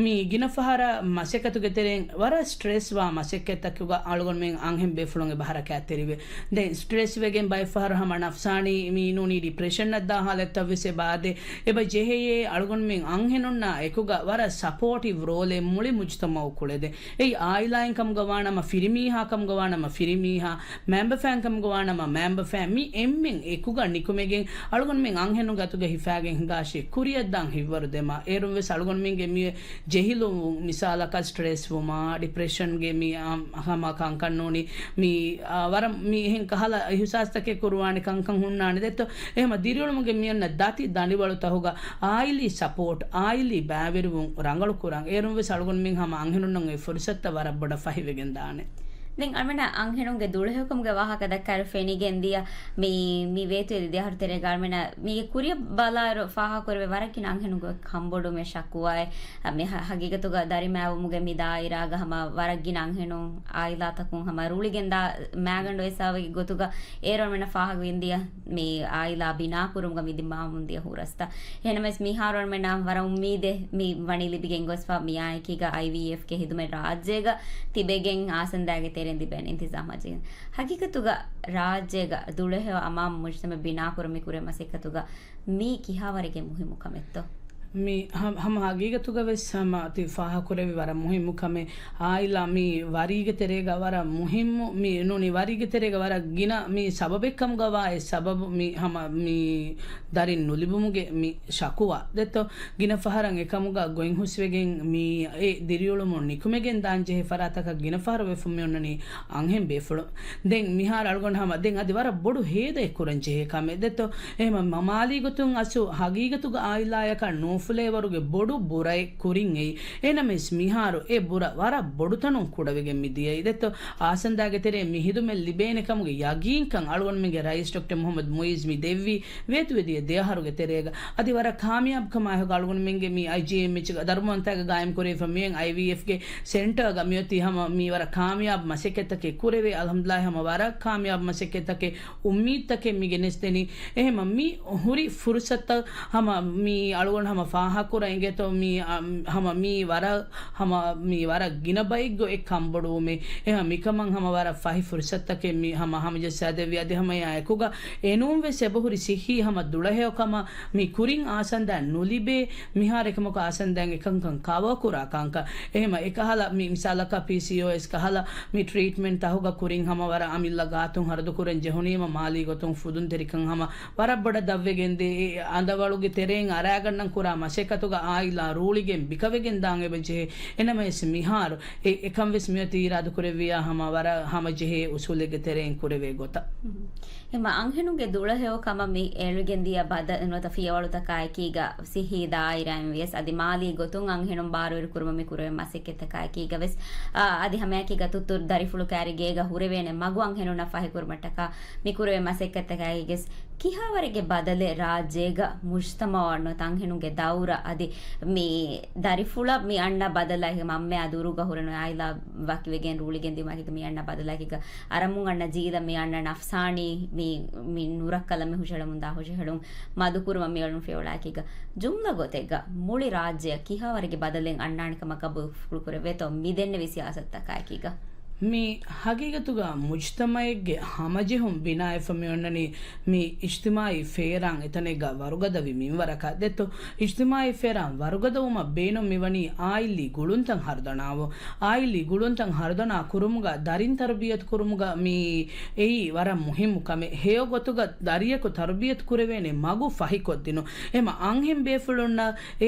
މި ގިނަ ފަހަރަށް މަސައްކަތުގެ ތެރެއިން ވަރަށް ސްޓްރެސްވާ މަސައްކަތްތަކުގަ އަޅުގަނޑުމެން އަންހެން ބޭފުޅުން އެބަ ހަރަކާތްތެރިވޭ. ދެން ސްޓްރެސް ވެގެން ބައެއް ފަހަރު ހަމަ ނަފްސާނީ މި ނޫނީ ޑިޕްރެޝަންއަށް ދާ ހާލަތްތައް ވެސް އެބަ އާދޭ. އެބަ ޖެހެޔޭ އަޅުގަނޑުމެން އަންހެނުންނާ އެކުގަ ވަރަށް ސަޕޯޓިވް ރޯލެއް މުޅި މުޖްތަމަޢު ކުޅެދޭ. އެއީ އާއިލާއިން ކަމުގަ ވާނަމަ ފިރިމީހާ ކަމުގަ ވާނަމަ ފިރިމީހާ، މައިންބަފައިން ކަމުގަ ވާނަމަ މައިންބަފައިން މި އެންމެން އެކުގަ ނިކުމެގެން އަޅުގަނޑުމެން އަންހެނުންގެ އަތުގަ ހިފާގެން ހިނގާށޭ ކުރިއަށްދާން ހިތްވަރު ދެމާ. އޭރުން ވެސް އަޅުގަނޑުމެންގެ މި ޖެހިލުން މިސާލަކަށް ސްޓްރެސް ވުމާ، ޑިޕްރެޝަންގެ މި އާ، ހަމަ ކަންކަން ނޫނީ މި، އާ، ވަރަށް މި އެހެން ކަހަލަ އިހުސާސްތަކެއް ކުރުވާނެ ކަންކަން ހުންނާނެ ދެއްތޯ. އެހެމަ ދިރިއުޅުމުގެ މި އޮންނަ ދަތި ދަނޑިވަޅުތަހުގަ އާއިލީ ސަޕޯޓް، އާއިލީ ބައިވެރިވުން ރަނގަޅު ކުރަން. އޭރުން ވެސް އަޅުގަނޑުމެން ހަމަ އަންހެނުންނަށް އެ ފުރުސަތުތައް ވަރަށް ބޮޑަށް ފަހިވެގެން ދާނެ. ދެން އަޅުމެންނަށް އަންހެނުންގެ ދުޅަހެޔޮކަމުގެ ވާހަކަ ދައްކާއިރު ފެނިގެން ދިޔަ މި، މި ވޭތުވެދި ދެ އަހަރު ތެރޭގަ އަޅުމެންނަށް މީގެ ކުރިއަށް ބަލާއިރު ފާހަގަކުރެވޭ ވަރަށް ގިނަ އަންހެނުންގެ ކަންބޮޑުވުމެއް ޝަކުވާއެއް. މި ހަ-، ހަގީގަތުގަ ދަރިމައިވުމުގެ މި ދާއިރާގަ ހަމަ ވަރަށް ގިނަ އަންހެނުން އާއިލާތަކުން ހަމަ ރުޅިގެންދާ މާގަނޑު އެއްސާވެގެ ގޮތުގަ އޭރު އަޅުމެންނަށް ފާހަގަވެގެން ދިޔަ މި އާއިލާ ބިނާކުރުމުގަ މި ދިމާވަމުން ދިޔަ ހުރަސްތައް. އެހެނަމެސް މިހާރު އަޅުމެންނަށް ވަރަށް އުއްމީދެއް މި ވަނީ ލިބިގެން ގޮސްފަ މިއާއެކީގަ އައިވީއެފްގެ ހިދުމަތް ރާއްޖޭގަ ތިބެގެން އާސަންދާގެ ތެރެއިން ލިބޭނެ އިންތިޒާމާ ޖެހިގެން. ހަގީގަތުގަ ރާއްޖޭގަ ދުޅަހެޔޮ އަމާމު މުޖްތަމަޢު ބިނާކުރަން މި ކުރެ މަސައްކަތުގަ މީ ކިހާވަރެއްގެ މުހިއްމު ކަމެއްތޯ؟ މި ހަ-، ހަމަ ހަގީގަތުގަ ވެސް ހަމަ ތި ފާހަގަކުރެއްވި ވަރަށް މުހިއްމު ކަމެއް. އާއިލާ މި ވަރީގެ ތެރޭގަ ވަރަށް މުހިއްމު، މި ނޫނީ ވަރީގެ ތެރޭގަ ވަރަށް ގިނަ މި ސަބަބެއްކަމުގަ ވާ އެއް ސަބަބު މި ހަމަ މި ދަރިން ނުލިބުމުގެ މި ޝަކުވާ ދެއްތޯ. ގިނަ ފަހަރަށް އެކަމުގަ ގޮތްހުސްވެގެން މި އެ ދިރިއުޅުމުން ނިކުމެގެން ދާން ޖެހޭ ފަރާތަކަށް ގިނަ ފަހަރު ވެފަ މި އޮންނަނީ އަންހެން ބޭފުޅުން. ދެން މިހާރު އަޅުގަނޑު ހަމަ ދެން އަދި ވަރަށް ބޮޑު ހޭދައެއް ކުރަން ޖެހޭ ކަމެއް ދެއްތޯ. އެހެމަ މަ-، މާލީ ގޮތުން އަސްލު ހަގީގަތުގަ އާއިލާޔަކަށް ނޫފުލޭވަރުގެ ބޮޑު ބުރައެއް ކުރިން އެއީ. އެހެނަމެސް މިހާރު އެ ބުރަ ވަރަށް ބޮޑުތަނުން ކުޑަވެގެން މި ދިޔައީ ދެއްތޯ. އާސަންދާގެ ތެރޭ މި ހިދުމަތް ލިބޭނެ ކަމުގެ ޔަގީންކަން އަޅުގަނޑުމެންގެ ރައީސް ޑޮކްޓަރ މުޙައްމަދު މުޢިއްޒު މި ދެއްވީ ވޭތުވެދިޔަ ދެ އަހަރުގެ ތެރޭގަ. އަދި ވަރަށް ކާމިޔާބުކަމާއެކު އަޅުގަނޑުމެންގެ މި އައިޖީއެމްއެޗްގަ ދަރުމަވަންތާގެ ގާއިމް ކުރެވިފަ މިއޮތް އައިވީއެފްގެ ސެންޓަރގަ މިއޮތީ ހަމަ މި ވަރަށް ކާމިޔާބު މަސައްކަތްތަކެއް ކުރެވޭ. އަލްޙަމްދުލިއްލާހް ހަމަ ވަރަށް ކާމިޔާބު މަސައްކަތްތަކެއް އުއްމީދުތަކެއް މި ގެނެސްދެނީ. އެހެމަ މި ހުރި ފުރުސަތުތައް ހަމަ މި އަޅުގަނޑު ހަމަ ފާހަގަކުރަން އިނގޭތޯ މި، އަ، ހަމަ މި ވަރަށް ހަމަ މި ވަރަށް ގިނަ ބައެއްގެ އެއް ކަންބޮޑުވުމެއް. އެހެން މިކަމަށް ހަމަ ވަރަށް ފަހި ފުރުސަތުތަކެއް މި ހަމަ ހަމަޖައްސާދެއްވި. އަދި ހަމަ އެއާ އެކުގަ އެނޫން ވެސް އެބަހުރި ސިއްހީ ހަމަ ދުޅަހެޔޮކަމަށް މި ކުރިން އާސަންދާ ނުލިބޭ. މިހާރު އެކަމަކު އާސަންދާއިން އެކަންކަން ކަވަރ ކުރާ ކަންކަން. އެހެމަ އެކަހަލަ މި މިސާލަކަށް ޕީސީއޯއެސް ކަހަލަ މި ޓްރީޓްމެންޓް ތަހުގަ ކުރިން ހަމަ ވަރަށް އަމިއްލަ ގާތުން ހަރަދު ކުރަން ޖެހުނީމަ މާލީ ގޮތުން ފުދުންތެރިކަން ހަމަ ވަރަށް ބޮޑަށް ދަށްވެގެންދޭ. އެ އަނދަވަޅުގެ ތެރެއިން އަރާގަންނަން ކުރާ މަސައްކަތުގަ އާއިލާ ރޫޅިގެން ބިކަވެގެން ދާން އެބަ ޖެހޭ. އެނަމަވެސް މިހާރު އެ އެކަން ވެސް މިއޮތީ އިރާދަކުރެއްވިޔާ ހަމަ ވަރަށް ހަމަޖެހޭ އުސޫލެއްގެ ތެރެއިން ކުރެވޭ ގޮތަށް. އެމަ އަންހެނުންގެ ދުޅަހެޔޮ ކަމަށް މި އެޅިގެން ދިޔަ ބަދަ-، ނުވަތަ ފިޔަވަޅުތަކާއެކީގަ ސިއްހީ ދާއިރާއިން ވިޔަސް އަދި މާލީ ގޮތުން އަންހެނުން ބާރުވެރި ކުރުމަށް މި ކުރެވޭ މަސައްކަތްތަކާއެކީގަ ވެސް، އާ، އަދި ހަމައެކީގަ ތުއްތު ދަރިފުޅު ކާރި ގޭގަ ހުރެވޭނެ މަގު އަންހެނުންނަށް ފަހިކުރުމަށްޓަކާ މި ކުރެވޭ މަސައްކަތްތަކާއި ގެސް ކިހާވަރެއްގެ ބަދަލެއް ރާއްޖޭގަ މުޖްތަމަޢަށް ނުވަތަ އަންހެނުންގެ ދައުރަށް އަދި މި ދަރިފުޅަށް މި އަންނަ ބަދަލަކީ މަންމައާ ދުރުގަ ހުރެނު އާއިލާ ވަކިވެގެން ރޫޅިގެން ދިއުމަކީ މި އަންނަ ބަދަލަކީގަ އަރަމުން އަންނަ ޖީލަށް މި އަންނަ ނަފްސާނީ މި، މި ނުރައްކަލަށް މި ހުށަހެޅުމުން ދާ ހުށަހެޅުން މަދުކުރުމަށް މި އެޅުނު ފިޔަވަޅަކީގަ ޖުމްލަ ގޮތެއްގަ މުޅި ރާއްޖެއަށް ކިހާވަރެއްގެ ބަދަލެއް އަންނާނެ ކަމަށް ގަބޫލު ކުރެވޭތޯ މި ދެންނެވި ސިޔާސަތުތަކާއެކީގަ؟ މި ހަގީގަތުގަ މުޖްތަމައެއްގެ ހަމަޖެހުން ބިނާވެފަ މިއޮންނަނީ މި އިޖްތިމާއީ ފޭރާން އެތަނެއްގަ ވަރުގަދަވި މިންވަރަކަށް ދެއްތޯ. އިޖްތިމާއީ ފޭރާން ވަރުގަދަވުމަށް ބޭނުން މިވަނީ އާއިލީ ގުޅުންތައް ހަރުދަނާވުން. އާއިލީ ގުޅުންތައް ހަރުދަނާ ކުރުމުގަ ދަރިން ތަރުބިޔަތު ކުރުމުގަ މި އެއީ ވަރަށް މުހިއްމު ކަމެއް. ހެޔޮ ގޮތުގަ ދަރިޔަކު ތަރުބިޔަތު ކުރެވޭނެ މަގު ފަހިކޮށްދިނުން. އެމަ އަންހެން ބޭފުޅުންނަށް އެ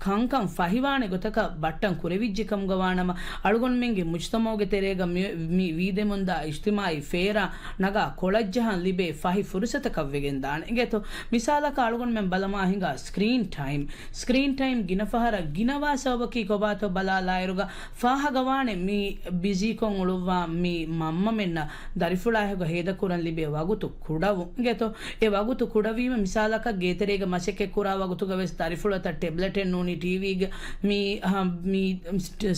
ކަންކަން ފަހިވާނެ ގޮތަކަށް ބައްޓަން ކުރެވިއްޖެ ކަމުގަ ވާނަމަ، އަޅުގަނޑުމެންގެ މުޖްތަމައުގެ ތެރޭގަ މި، މި ވީދެމުންދާ އިޖްތިމާއީ ފޭރާ ނަގާ ކޮޅަށްޖަހަން ލިބޭ ފަހި ފުރުސަތަކަށް ވެގެން ދާނެ. އިނގޭތޯ، މިސާލަކަށް އަޅުގަނޑުމެން ބަލަމާ ހިނގާ ސްކްރީން ޓައިމް. ސްކްރީން ޓައިމް ގިނަ ފަހަރަށް ގިނަވާ ސަބަބަކީ ކޮބާތޯ ބަލާލާއިރުގަ ފާހަގަވާނެ މި ބިޒީކޮށް އުޅުއްވާ މި މަންމަމެންނަށް ދަރިފުޅާހެގޮ ހޭދަކުރަން ލިބޭ ވަގުތު ކުޑަވުން. އިނގޭތޯ، އެ ވަގުތު ކުޑަވީމަ މިސާލަކަށް ގޭތެރޭގަ މަސައްކަތް ކުރާ ވަގުތުގަ ވެސް ދަރިފުޅަތައް ޓެބްލެޓެއް ނޫނީ ޓީވީގެ މި، ހަ، މި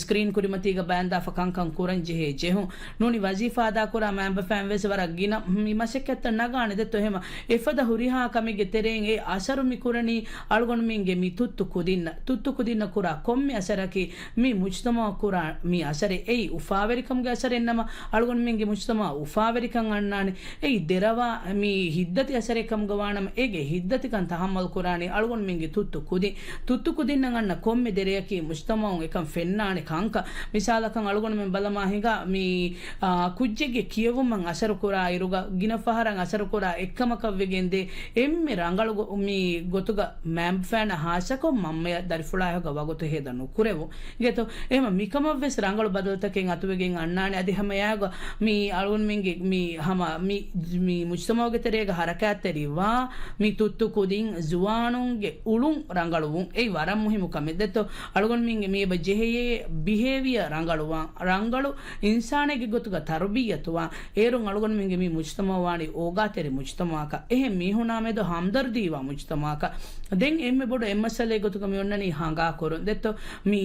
ސްކްރީން ކުރިމަތީގަ ބައިންދާފަ ކަންކަން ކުރަން ޖެހޭ ޖެހުން. ނޫނީ ވަޒީފާ އަދާކުރާ މައިންބަފައިން ވެސް ވަރަށް ގިނަ މި މަސައްކަތްތައް ނަގާނެ ދެއްތޯ. އެހެމަ އެފަދަ ހުރިހާ ކަމެއްގެ ތެރެއިން އެ އަސަރު މި ކުރަނީ އަޅުގަނޑުމެންގެ މި ތުއްތު ކުދިންނަށް. ތުއްތު ކުދިންނަށް ކުރާ ކޮންމެ އަސަރަކީ މި މުޖްތަމައަށް ކުރާ މި އަސަރެއް. އެއީ އުފާވެރިކަމުގެ އަސަރެއްނަމަ، އަޅުގަނޑުމެންގެ މުޖްތަމައަށް އުފާވެރިކަން އަންނާނެ. އެއީ ދެރަވާ މި ހިތްދަތި އަސަރެއް ކަމުގަ ވާނަމަ، އޭގެ ހިތްދަތިކަން ތަހައްމަލު ކުރާނީ އަޅުގަނޑުމެންގެ ތުއްތު ކުދިން. ތުއްތު ކުދިންނަށް އަންނަ ކޮންމެ ދެރަޔަކީ މުޖްތަމައުން އެކަން ފެންނާނެ ކަންކަން. މިސާލަކަށް އަޅުގަނޑުމެން ބަލަމާ ހިނގާ މި، އާ، ކުއްޖެއްގެ ކިޔެވުމަށް އަސަރު ކުރާ އިރުގަ، ގިނަ ފަހަރަށް އަސަރު ކުރާ އެއްކަމަކަށް ވެގެންދޭ އެންމެ ރަނގަޅު ގޮ-، މި ގޮތުގަ މައިންބަފައިންނަށް ހާއްސަކޮށް މަންމަޔަށް ދަރިފުޅާހެގޮ ވަގުތު ހޭދަ ނުކުރެވުން. އިނގޭތޯ، އެހެމަ މިކަމަށްވެސް ރަނގަޅު ބަދަލުތަކެއް އަތުވެގެން އަންނާނެ. އަދި ހަމަ އެއާގަ މި އަޅުގަނޑުމެންގެ މި ހަމަ މި، މި މުޖްތަމައުގެ ތެރޭގަ ހަރަކާތްތެރިވާ މި ތުއްތު ކުދިން ޒުވާނުންގެ އުޅުން ރަނގަޅުވުން. އެއީ ވަރަށް މުހިއްމު ކަމެއް ދެއްތޯ. އަޅުގަނޑުމެންގެ މި އެބަ ޖެހެޔޭ ބިހޭވިއަ ރަނގަޅުވާން. ރަނގަޅު އިންސާނެއްގެ ގޮތުގަ ތަރުބިއްޔަތުވާން. އޭރުން އަޅުގަނޑުމެންގެ މި މުޖްތަމައު ވާނީ އޯގާތެރި މުޖްތަމައަކަށް. އެހެން މީހުނާ މެދު ހަމްދަރްދީވާ މުޖްތަމައަކަށް. ދެން އެންމެ ބޮޑު އެއްމައްސަލައެއް ގޮތުގަ މި އޮންނަނީ ހަނގާކުރުން. ދެއްތޯ، މި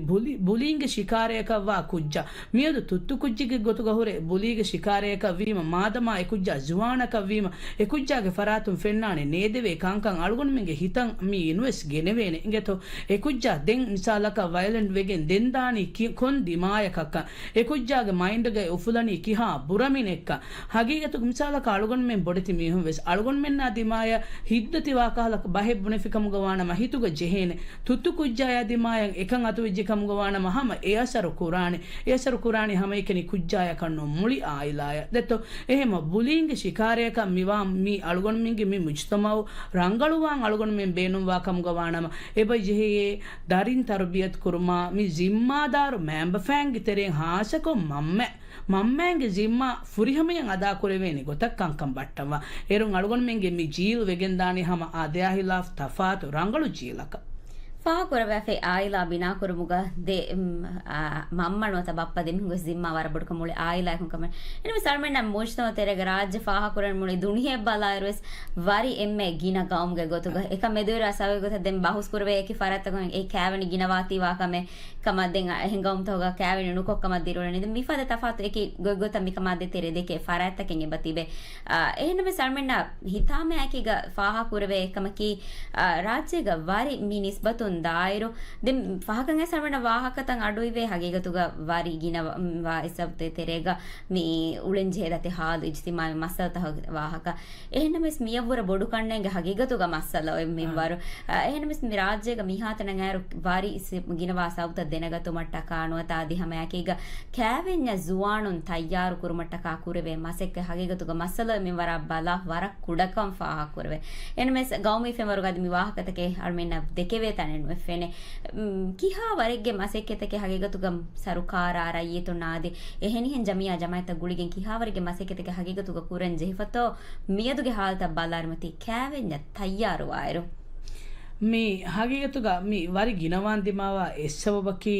ބުލި-، ބުލީންގެ ޝިކާރަޔަކަށް ވާ ކުއްޖާ. މިއަދު ތުއްތު ކުއްޖެއްގެ ގޮތުގަ ހުރެ ބުލީގެ ޝިކާރަޔަކަށް ވީމަ، މާދަމާ އެ ކުއްޖާ ޒުވާނަކަށް ވީމަ، އެ ކުއްޖާގެ ފަރާތުން ފެންނާނެ ނޭދެވޭ ކަންކަން އަޅުގަނޑުމެންގެ ހިތަށް މި އިންވެސް ގެނެވޭނެ. އިނގޭތޯ، އެ ކުއްޖާ ދެން މިސާލަކަށް ވަޔަލެންޓް ވެގެން ދެން ދާނީ ކި-، ކޮން ދިމާޔަކަށްކަން. އެ ކުއްޖާގެ މައިންޑްގައި އުފުލަނީ ކިހާ ބުރަމިނެއްކަން. ހަގީގަތުގަ މިސާލަކަށް އަޅުގަނޑުމެން ބޮޑެތި މީހުން ވެސް އަޅުގަނޑުމެންނާ ދިމާޔަށް ހިތްދަތިވާ ކަހަލަ ބަހެއް ބުނެފިކަމުގަ ވާނަމަ ހިތުގަ ޖެހޭނެ. ތުއްތު ކުއްޖާޔާ ދިމާޔަށް އެކަން އަތުވެއްޖެ ކަމުގަ ވާނަމަ ހަމަ އެ އަސަރު ކުރާނެ. އެ އަސަރު ކުރާނީ ހަމައެކަނި ކުއްޖާޔަކަށް ނޫން މުޅި އާއިލާޔަށް. ދެއްތޯ، އެހެމަ ބުލީންގެ ޝިކާރަޔަކަށް މިވާ މީ އަޅުގަނޑުމެންގެ މި މުޖްތަމައު ރަނގަޅުވާން އަޅުގަނޑުމެން ބޭނުންވާ ކަމުގަ ވާނަމަ، އެބަ ޖެހެޔޭ ދަރިން ތަރުބިޔަތު ކުރުމާ، މި ޒިންމާދާރު މައިންބަފައިންގެ ތެރެއިން ހާއްސަކޮށް މަންމަ، މަންމައިންގެ ޒިންމާ ފުރިހަމަޔަށް އަދާކުރެވޭނެ ގޮތަށް ކަންކަން ބައްޓަންވާ. އޭރުން އަޅުގަނޑުމެންގެ މި ޖީލް ވެގެންދާނީ ހަމަ އާދަޔާ ހިލާފް ތަފާތު ރަނގަޅު ޖީލަކަށް. ފާހަގަކުރެވޭފައި އާއިލާ ބިނާކުރުމުގަ ދެ، އުމް، އާ، މަންމަ ނުވަތަ ބައްޕަ ދެމީހުންގެ ޒިންމާ ވަރަށް ބޮޑުކަން މުޅި އާއިލާއަކުން ކަމެއް. އެންމެ ސަރުމެންނަށް މުޖްތަމަ ތެރޭގަ ރާއްޖެ ފާހަގަކުރަން މުޅި ދުނިޔެ ބަލާއިރުވެސް ވަރި އެންމެ ގިނަ ގައުމުގެ ގޮތުގަ އެކަން މެދުވެރި ސަބަބެއް ގޮތަށް ދެން ބަހުސް ކުރެވޭ އެކި ފަރާތްތަކުން އެ ކާވެނި ގިނަވާތީވާ ކަމެއް ކަމަށް ދެން އެހެން ގައުމުތަކުގަ ކާވެނި ނުކޮށް ކަމަށް ދިރުވަޅެން. މިފަދަ ތަފާތު އެކި ގޮތްގޮތަށް މިކަމާ ދޭތެރޭ ދެކޭ ފަރާތްތަކެއް އެބަ ތިބެ. އާ، އެހެންނަމަވެސް ސަރުމެންނާ ހިތާމައާއެކީގަ ފާހަގަކުރެވޭ އެއްކަމަކީ، އާ، ރާއްޖޭގަ ވަރި މި ނިސްބަތުން ދާއިރު، ދެން ފަހަކަށް އެ ސަރުމެންނަށް ވާހަކަތައް އަޑުއިވޭ ހަގީގަތުގަ ވަރި ގިނަ ވާ އެއްސަބުތެ ތެރޭގަ މި އުޅެންޖެހޭ ދަތި ހާލު އިޖްތިމާއީ މައްސަލަތައް ވާހަކަ. އެހެންނަމަވެސް މިޔަށްވުރެ ބޮޑުކަންނޭނގެ ހަގީގަތުގަ މައްސަލަ އޮތް މިންވަރު. އާ، އެހެންނަމަވެސް މި ރާއްޖޭގަ މިހާތަނަށް އައިރު ވަރި ސި-، ގިނަވާ ސަބަބުތައް ދެނެގަތުމަށްޓަކާ ނުވަތަ އަދި ހަމައެކީގަ ކާވެންޏަށް ޒުވާނުން ތައްޔާރު ކުރުމަށްޓަކާ ކުރެވޭ މަސައްކަތް ހަގީގަތުގަ މައްސަލަ މިންވަރާ ބަލާ ވަރަށް ކުޑަކަން ފާހަގަކުރެވޭ. އެންމެސް ގައުމީ ފެންވަރުގަ އަދި މި ވާހަކަތަކެއް އަޅުމެންނަށް ދެކެވޭ ތަނެއް ނުވެފޭނެ. މް، ކިހާ ވަރެއްގެ މަސައްކަތްތަކެއް ހަގީގަތުގަ ސަރުކާރާ ރައްޔިތުންނާ އަދި އެހެނިހެން ޖަމިއްޔާ ޖަމާއަތްތައް ގުޅިގެން ކިހާވަރެއްގެ މަސައްކަތްތަކެއް ހަގީގަތުގަ ކުރަން ޖެހިފަތޯ މިއަދުގެ ހާލަތަށް ބަލާރިމަތީ ކާވެންޏަށް ތައްޔާރުވާއިރު. މި ހަގީގަތުގަ މި ވަރި ގިނަވާން ދިމާވާ އެއްސަބަބަކީ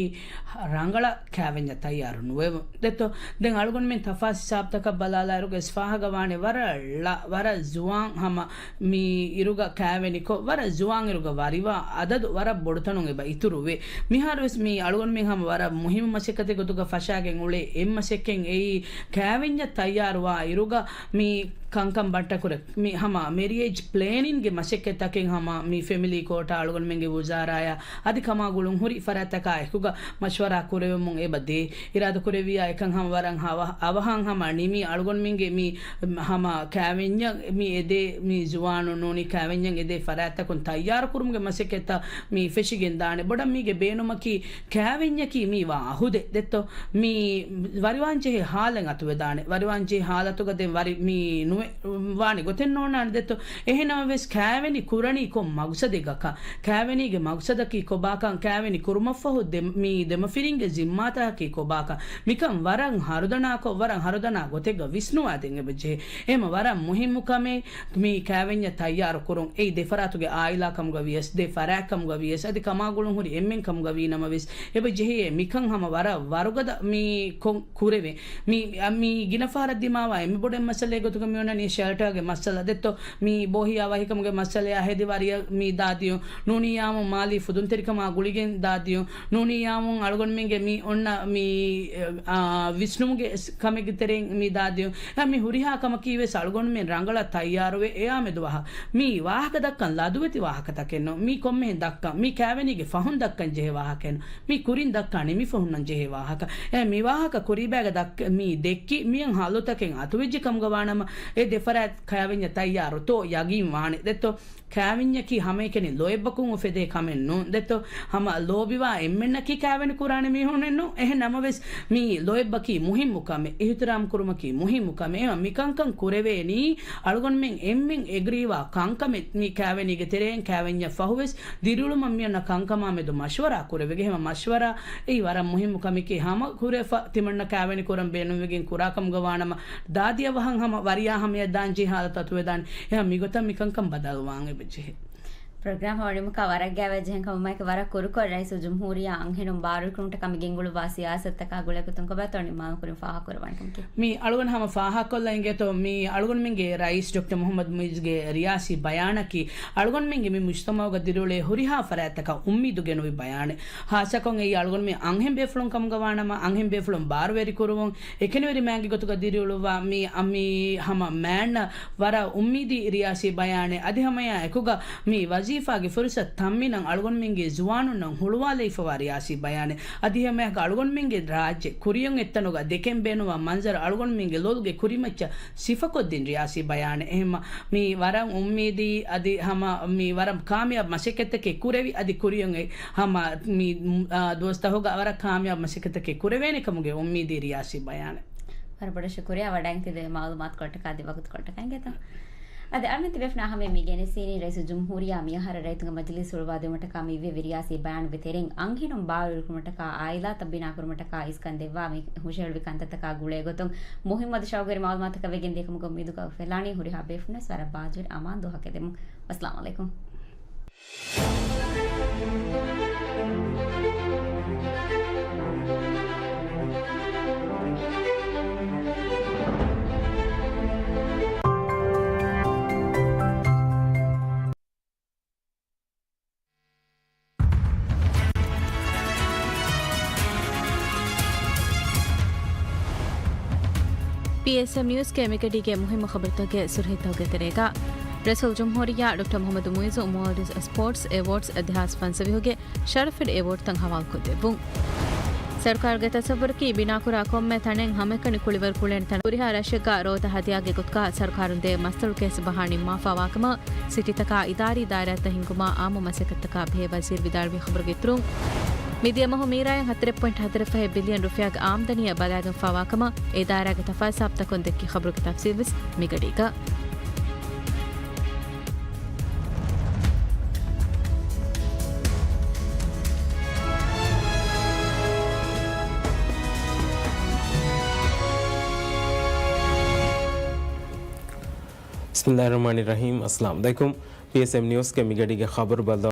ރަނގަޅަށް ކާވެންޏަށް ތައްޔާރު ނުވެވުން. ދެއްތޯ، ދެން އަޅުގަނޑުމެން ތަފާސް ހިސާބުތަކަށް ބަލާލާއިރުގަ އެސް ފާހަގަވާނެ ވަރަށް ޅަ-، ވަރަށް ޒުވާން ހަމަ މި އިރުގަ ކާވެނިކޮށް، ވަރަށް ޒުވާން އިރުގަ ވަރިވާ އަދަދު ވަރަށް ބޮޑުތަނުން އެބަ އިތުރުވޭ. މިހާރުވެސް މި އަޅުގަނޑުމެން ހަމަ ވަރަށް މުހިއްމު މަސައްކަތެއް ގޮތުގަ ފަށާގެން އުޅޭ އެއްމަސައްކަތް އެއީ ކާވެންޏަށް ތައްޔާރުވާ އިރުގަ މި ކަންކަން ބައްޓަކުރެ، މި ހަމަ މެރިއޭޖް ޕްލޭނިންގެ މަސައްކަތްތަކެއް ހަމަ މި ފެމިލީ ކޯޓާ އަޅުގަނޑުމެންގެ ވުޒާރާޔާ އަދި ކަމާ ގުޅުން ހުރި ފަރާތްތަކާ އެކުގަ މަޝްވަރާ ކުރެވެމުން އެބަ ދޭ. އިރާދަ ކުރެއްވިޔާ އެކަން ހަމަ ވަރަށް އަވަ-، އަވަހަށް ހަމަ ނިމި އަޅުގަނޑުމެންގެ މި ހަމަ ކާވެންޏަށް މި އެދޭ، މި ޒުވާނުން ނޫނީ ކާވެންޏަށް އެދޭ ފަރާތްތަކުން ތައްޔާރު ކުރުމުގެ މަސައްކަތްތައް މި ފެށިގެން ދާނެ. ބޮޑަށް މީގެ ބޭނުމަކީ ކާވެންޏަކީ މީ ވާ އަހުދެއް ދެއްތޯ؟ މީ ވަރިވާން ޖެހޭ ހާލެއް އަތުވެދާނެ. ވަރިވާން ޖެހޭ ހާލަތުގަ ދެން ވަރި މީ ނުވެ-، ވާނެ ގޮތެއް ނޯންނާނެ ދެއްތޯ؟ އެހެންނަމަވެސް ކާވެނި ކުރަނީ ކޮން މަގުސަދެއްގަކަ؟ ކާވެނީގެ މަގުސަދަކީ ކޮބާކަން؟ ކާވެނި ކުރުމަށްފަހު ދެ-، މީ ދެމަފިރިންގެ ޒިންމާތަކަކީ ކޮބާކަން؟ މިކަން ވަރަށް ހަރުދަނާކޮށް، ވަރަށް ހަރުދަނާ ގޮތެއްގަ ވިސްނުވާދޭން އެބަޖެހޭ. އެހެމަ ވަރަށް މުހިއްމު ކަމެއް މީ ކާވެންޏަށް ތައްޔާރު ކުރުން. އެއީ ދެފަރާތުގެ އާއިލާ ކަމުގަ ވިޔަސް، ދެ ފަރާތް ކަމުގަ ވިޔަސް، އަދި ކަމާގުޅުން ހުރި އެންމެން ކަމުގަ ވީ ނަމަވެސް، އެބަ ޖެހޭ މިކަން ހަމަ ވަރަށް ވަރުގަދަ މީ ކޮން ކުރެވޭ. މީ، މީ ގިނަ ފަހަރަށް ދިމާވާ އެންމެ ބޮޑެއް މައްސަލައެއް ގޮތުގަ މި އޮންނަނީ ޝެލްޓަރގެ މައްސަލަ ދެއްތޯ؟ މީ ބޯހިޔާ ވަހިކަމުގެ މައްސަލަޔާ ހެދި ވަރިޔަށް މީ ދާދިޔުން. ނޫނީ ޔާމުން މާލީ ފުދުންތެރިކަމާ ގުޅިގެން ދާދިޔުން. ނޫނީ ޔާމުން އަޅުގަނޑުމެންގެ މި އޮންނަ މި، އާ، ވިސްނުމުގެ ކަމެއްގެ ތެރެއިން މި ދާދިޔުން. އެ މި ހުރިހާ ކަމަކީ ވެސް އަޅުގަނޑުމެން ރަނގަޅަށް ތައްޔާރުވެ އެއާ މެދު ވަހަ. މީ ވާހަކަ ދައްކަން ލަދުވެތި ވާހަކަތަކެއް ނޫން. މީ ކޮންމެހެން ދައްކަން، މީ ކާވެނީގެ ފަހުން ދައްކަން ޖެހޭ ވާހަކައެއް ނޫން. މީ ކުރިން ދައްކާ ނިމި ފަހުންނަން ޖެހޭ ވާހަކަ. އެ މި ވާހަކަ ކުރީބާގަ ދައްކ-، މީ ދެއްކި މިއަން ހައްލުތަކެއް އަތުވެއްޖެ ކަމުގަ ވާނަމަ، އެ ދެފަރާތް ކާވެންޏަށް ތައްޔާރުތޯ ޔަގީން ވާނެ ދެއްތޯ؟ ކާވެންޏަކީ ހަމައެކަނި ލޯތްބަކުން އުފެދޭ ކަމެއް ނޫން ދެއްތޯ؟ ހަމަ ލޯބިވާ އެންމެންނަކީ ކާވެނި ކުރާނެ މީހުންނެއް ނޫން. އެހެން ނަމަވެސް، މީ ލޯތްބަކީ މުހިއްމު ކަމެއް، އިހުތިރާމް ކުރުމަކީ މުހިއްމު ކަމެއް. އެމަ މިކަންކަން ކުރެވޭނީ އަޅުގަނޑުމެން އެންމެން އެގްރީވާ ކަންކަމެއް. މި ކާވެނީގެ ތެރެއިން ކާވެންޏަށް ފަހުވެސް ދިރިއުޅުމަށް މިއޮންނަ ކަންކަމާ މެދު މަޝްވަރާ ކުރެވިގެ. ހަމަ މަޝްވަރާ އެއީ ވަރަށް މުހިއްމު ކަމެކޭ. ހަމަ ހުރެފަ ތިމަންނަ ކާވެނި ކުރަން ބޭނުންވެގެން ކުރާ ކަމުގަ ވާނަމަ، ދާދި އަވަހަށް ހަމަ ވަރިޔާ ހަމަޔަށް ދާން ޖެހޭ ހާލަތު އަތުވެދާނެ. އެހެން މިގޮތަށް މިކަންކަން ބަދަލުވާން އެބަޖެހޭ. ޕްރޮގްރާމް ހަމަނިމުކާ ވަރަށް ގާތް ޖެހެން ކަމުމާއެކު ވަރަށް ކުރުކޮށް ރައީސުލްޖުމްހޫރިއްޔާ އަންހެނުން ބާރުވެރިކުރުމަށްޓަކާ މި ގެންގުޅުއްވާ ސިޔާސަތުތަކާ ގުޅޭގޮތުން ކޮބާތޯ ނިންމާލުމުގެ ކުރިން ފާހަގަކުރައްވާނެ ކަމަކީ. މި އަޅުގަނޑު ހަމަ ފާހަގަކޮށްލަން އިނގޭތޯ، މި އަޅުގަނޑުމެންގެ ރައީސް ޑޮކްޓަރ މުހައްމަދު މުއިއްޒުގެ ރިޔާސީ ބަޔާނަކީ އަޅުގަނޑުމެންގެ މި މުޖްތަމަޢުގަ ދިރިއުޅޭ ހުރިހާ ފަރާތްތަކަށް އުއްމީދު ގެނުވި ބަޔާނެއް. ހާއްސަކޮށް އެއީ އަޅުގަނޑުމެން އަންހެން ބޭފުޅުން ކަމުގަ ވާނަމަ، އަންހެން ބޭފުޅުން ބާރުވެރިކުރުވުން، އެކަނިވެރި މާތްގެ ގޮތުގަ ދިރިއުޅުއްވާ މި، މި ހަމަ މާތްނަށް ވަރަށް އުއްމީދީ ރިޔާސީ ބަޔާނެއް. އަދި ހަމައެއާ އެކުގަ މި ވަޒީފާގެ ފުރުސަތު ތައްމީނަށް އަޅުގަނޑުމެންގެ ޒުވާނުންނަށް ހުޅުވާލައިފަވާ ރިޔާސީ ބަޔާނެއް. އަދި ހަމައެކަ އަޅުގަނޑުމެންގެ ރާއްޖެ ކުރިއަށް އެއްތަނުގަ ދެކެން ބޭނުންވާ މަންޒަރު އަޅުގަނޑުމެންގެ ލޮލުގެ ކުރިމައްޗަށް ސިފަކޮށްދިން ރިޔާސީ ބަޔާނެއް. އެހެންމަ މި ވަރަށް އުއްމީދީ އަދި ހަމަ މި ވަރަށް ކާމިޔާބު މަސައްކަތްތަކެއް ކުރެވި އަދި ކުރިއަށް އެ ހަމަ މި، އާ، ދުވަސްތަކުގަ ވަރަށް ކާމިޔާބު މަސައްކަތްތަކެއް ކުރެވޭނެ ކަމުގެ އުއްމީދީ ރިޔާސީ ބަޔާނެއް. ވަރަށް ބޮޑަށް ޝުކުރިއްޔާ ވަޑައިގެން ތިބޭ މަޢުލޫމާތުކޮޅަށްޓަކާ އަދި ވަގުތުކޮޅަށްޓަކާ އަދި ވަގުތުކޮޅަށްޓަކާ އިނގޭތޯ. އަދި އަޅުގަނޑު ތިބޭފުޅުންނާ ހަމަޔަށް މި ގެނެސްދިނީ ރައީސުލްޖުމްހޫރިއްޔާ މިއަހަރަށް ރައްޔިތުންގެ މަޖިލީސް ހުޅުވާދިނުމަށްޓަކާ މިވެ ރިޔާސީ ބަޔާން ވެތެރެއިން އަންހެނުން ބާރުވެރިކުރުމަށްޓަކާ އާއިލާތައް ބިނާކުރުމަށްޓަކާ އިސްކަން ދެއްވާ މި ހުށަހެޅުއްވި ކަންތައްތަކާ ގުޅޭގޮތުން މުހިއްމު އަދި ޝައުގުވެރި މަޢުލޫމާތުތަކެއް ވެގެން ދިޔަކަމުގެ އުއްމީދުގަ އުފެއްލާނީ. ހުރިހާ ބޭފުޅުންނަށް ވެސް ވަރަށް ބާއްޖަވެރި އަމާން ދުވަހަކަށް ދެމުން. ވައްސަލާމް ޢަލައިކުމް. ޕީއެސްއެމް ނިއުސްގެ މިގަޑީގެ މުހިއްމު ޚަބަރުތަކުގެ ސުރުޚީތަކުގެ ތެރޭގަ، ރައީސުލްޖުމްހޫރިއްޔާ ޑޮކްޓަރ މުޙައްމަދު މުޢިއްޒު މޯލްޑިވްސް ސްޕޯޓްސް އެވޯޑްސް ދެހާސް ފަންސަވީހުގެ ޝަރަފުވެރި އެވޯޑްތައް ހަވާލުކޮށްދެއްވުން. ސަރުކާރުގެ ތަސައްވުރަކީ، ބިނާކުރާ ކޮންމެ ތަނެއް ހަމައެކަނި ކުޅިވަރު ކުޅޭނެ ތަނަށް ހުރިހާ ރަށެއްގަ ރޯދަ ހަދިޔާގެ ގޮތުގަ ސަރުކާރުން ދޭ މައްސަލަ ކޭސް ބަހާ ނިންމާފާވާކަމަށް، ސިޓީތަކާ އިދާރީ ދާއިރާތައް ހިންގުމާ އާއްމު މަސައްކަތްތަކާ ބެހޭ ވަޒީރު ވިދާޅުވި ޚަބަރުގެ އިތުރުން، މިދިޔަ މަހު މީރާއިން ހަތަރެއް ޕޮއިންޓް ހަތަރެއް ފަހެއް ބިލިއަން ރުފިޔާގެ އާމްދަނީއަށް ބަލާގެންފާވާކަމަށް އެ ދާއިރާގެ ތަފާސް ހިސާބުތަކުން ދެއްކި ޚަބަރުގެ ތަފްސީލްވެސް މިގަޑީގަ. بسم الله الرحمن الرحيم. السلام عليكم. ޕީއެސްއެމް ނިއުސްގެ މިގަޑީގެ ޚަބަރު ބައްލަވާ.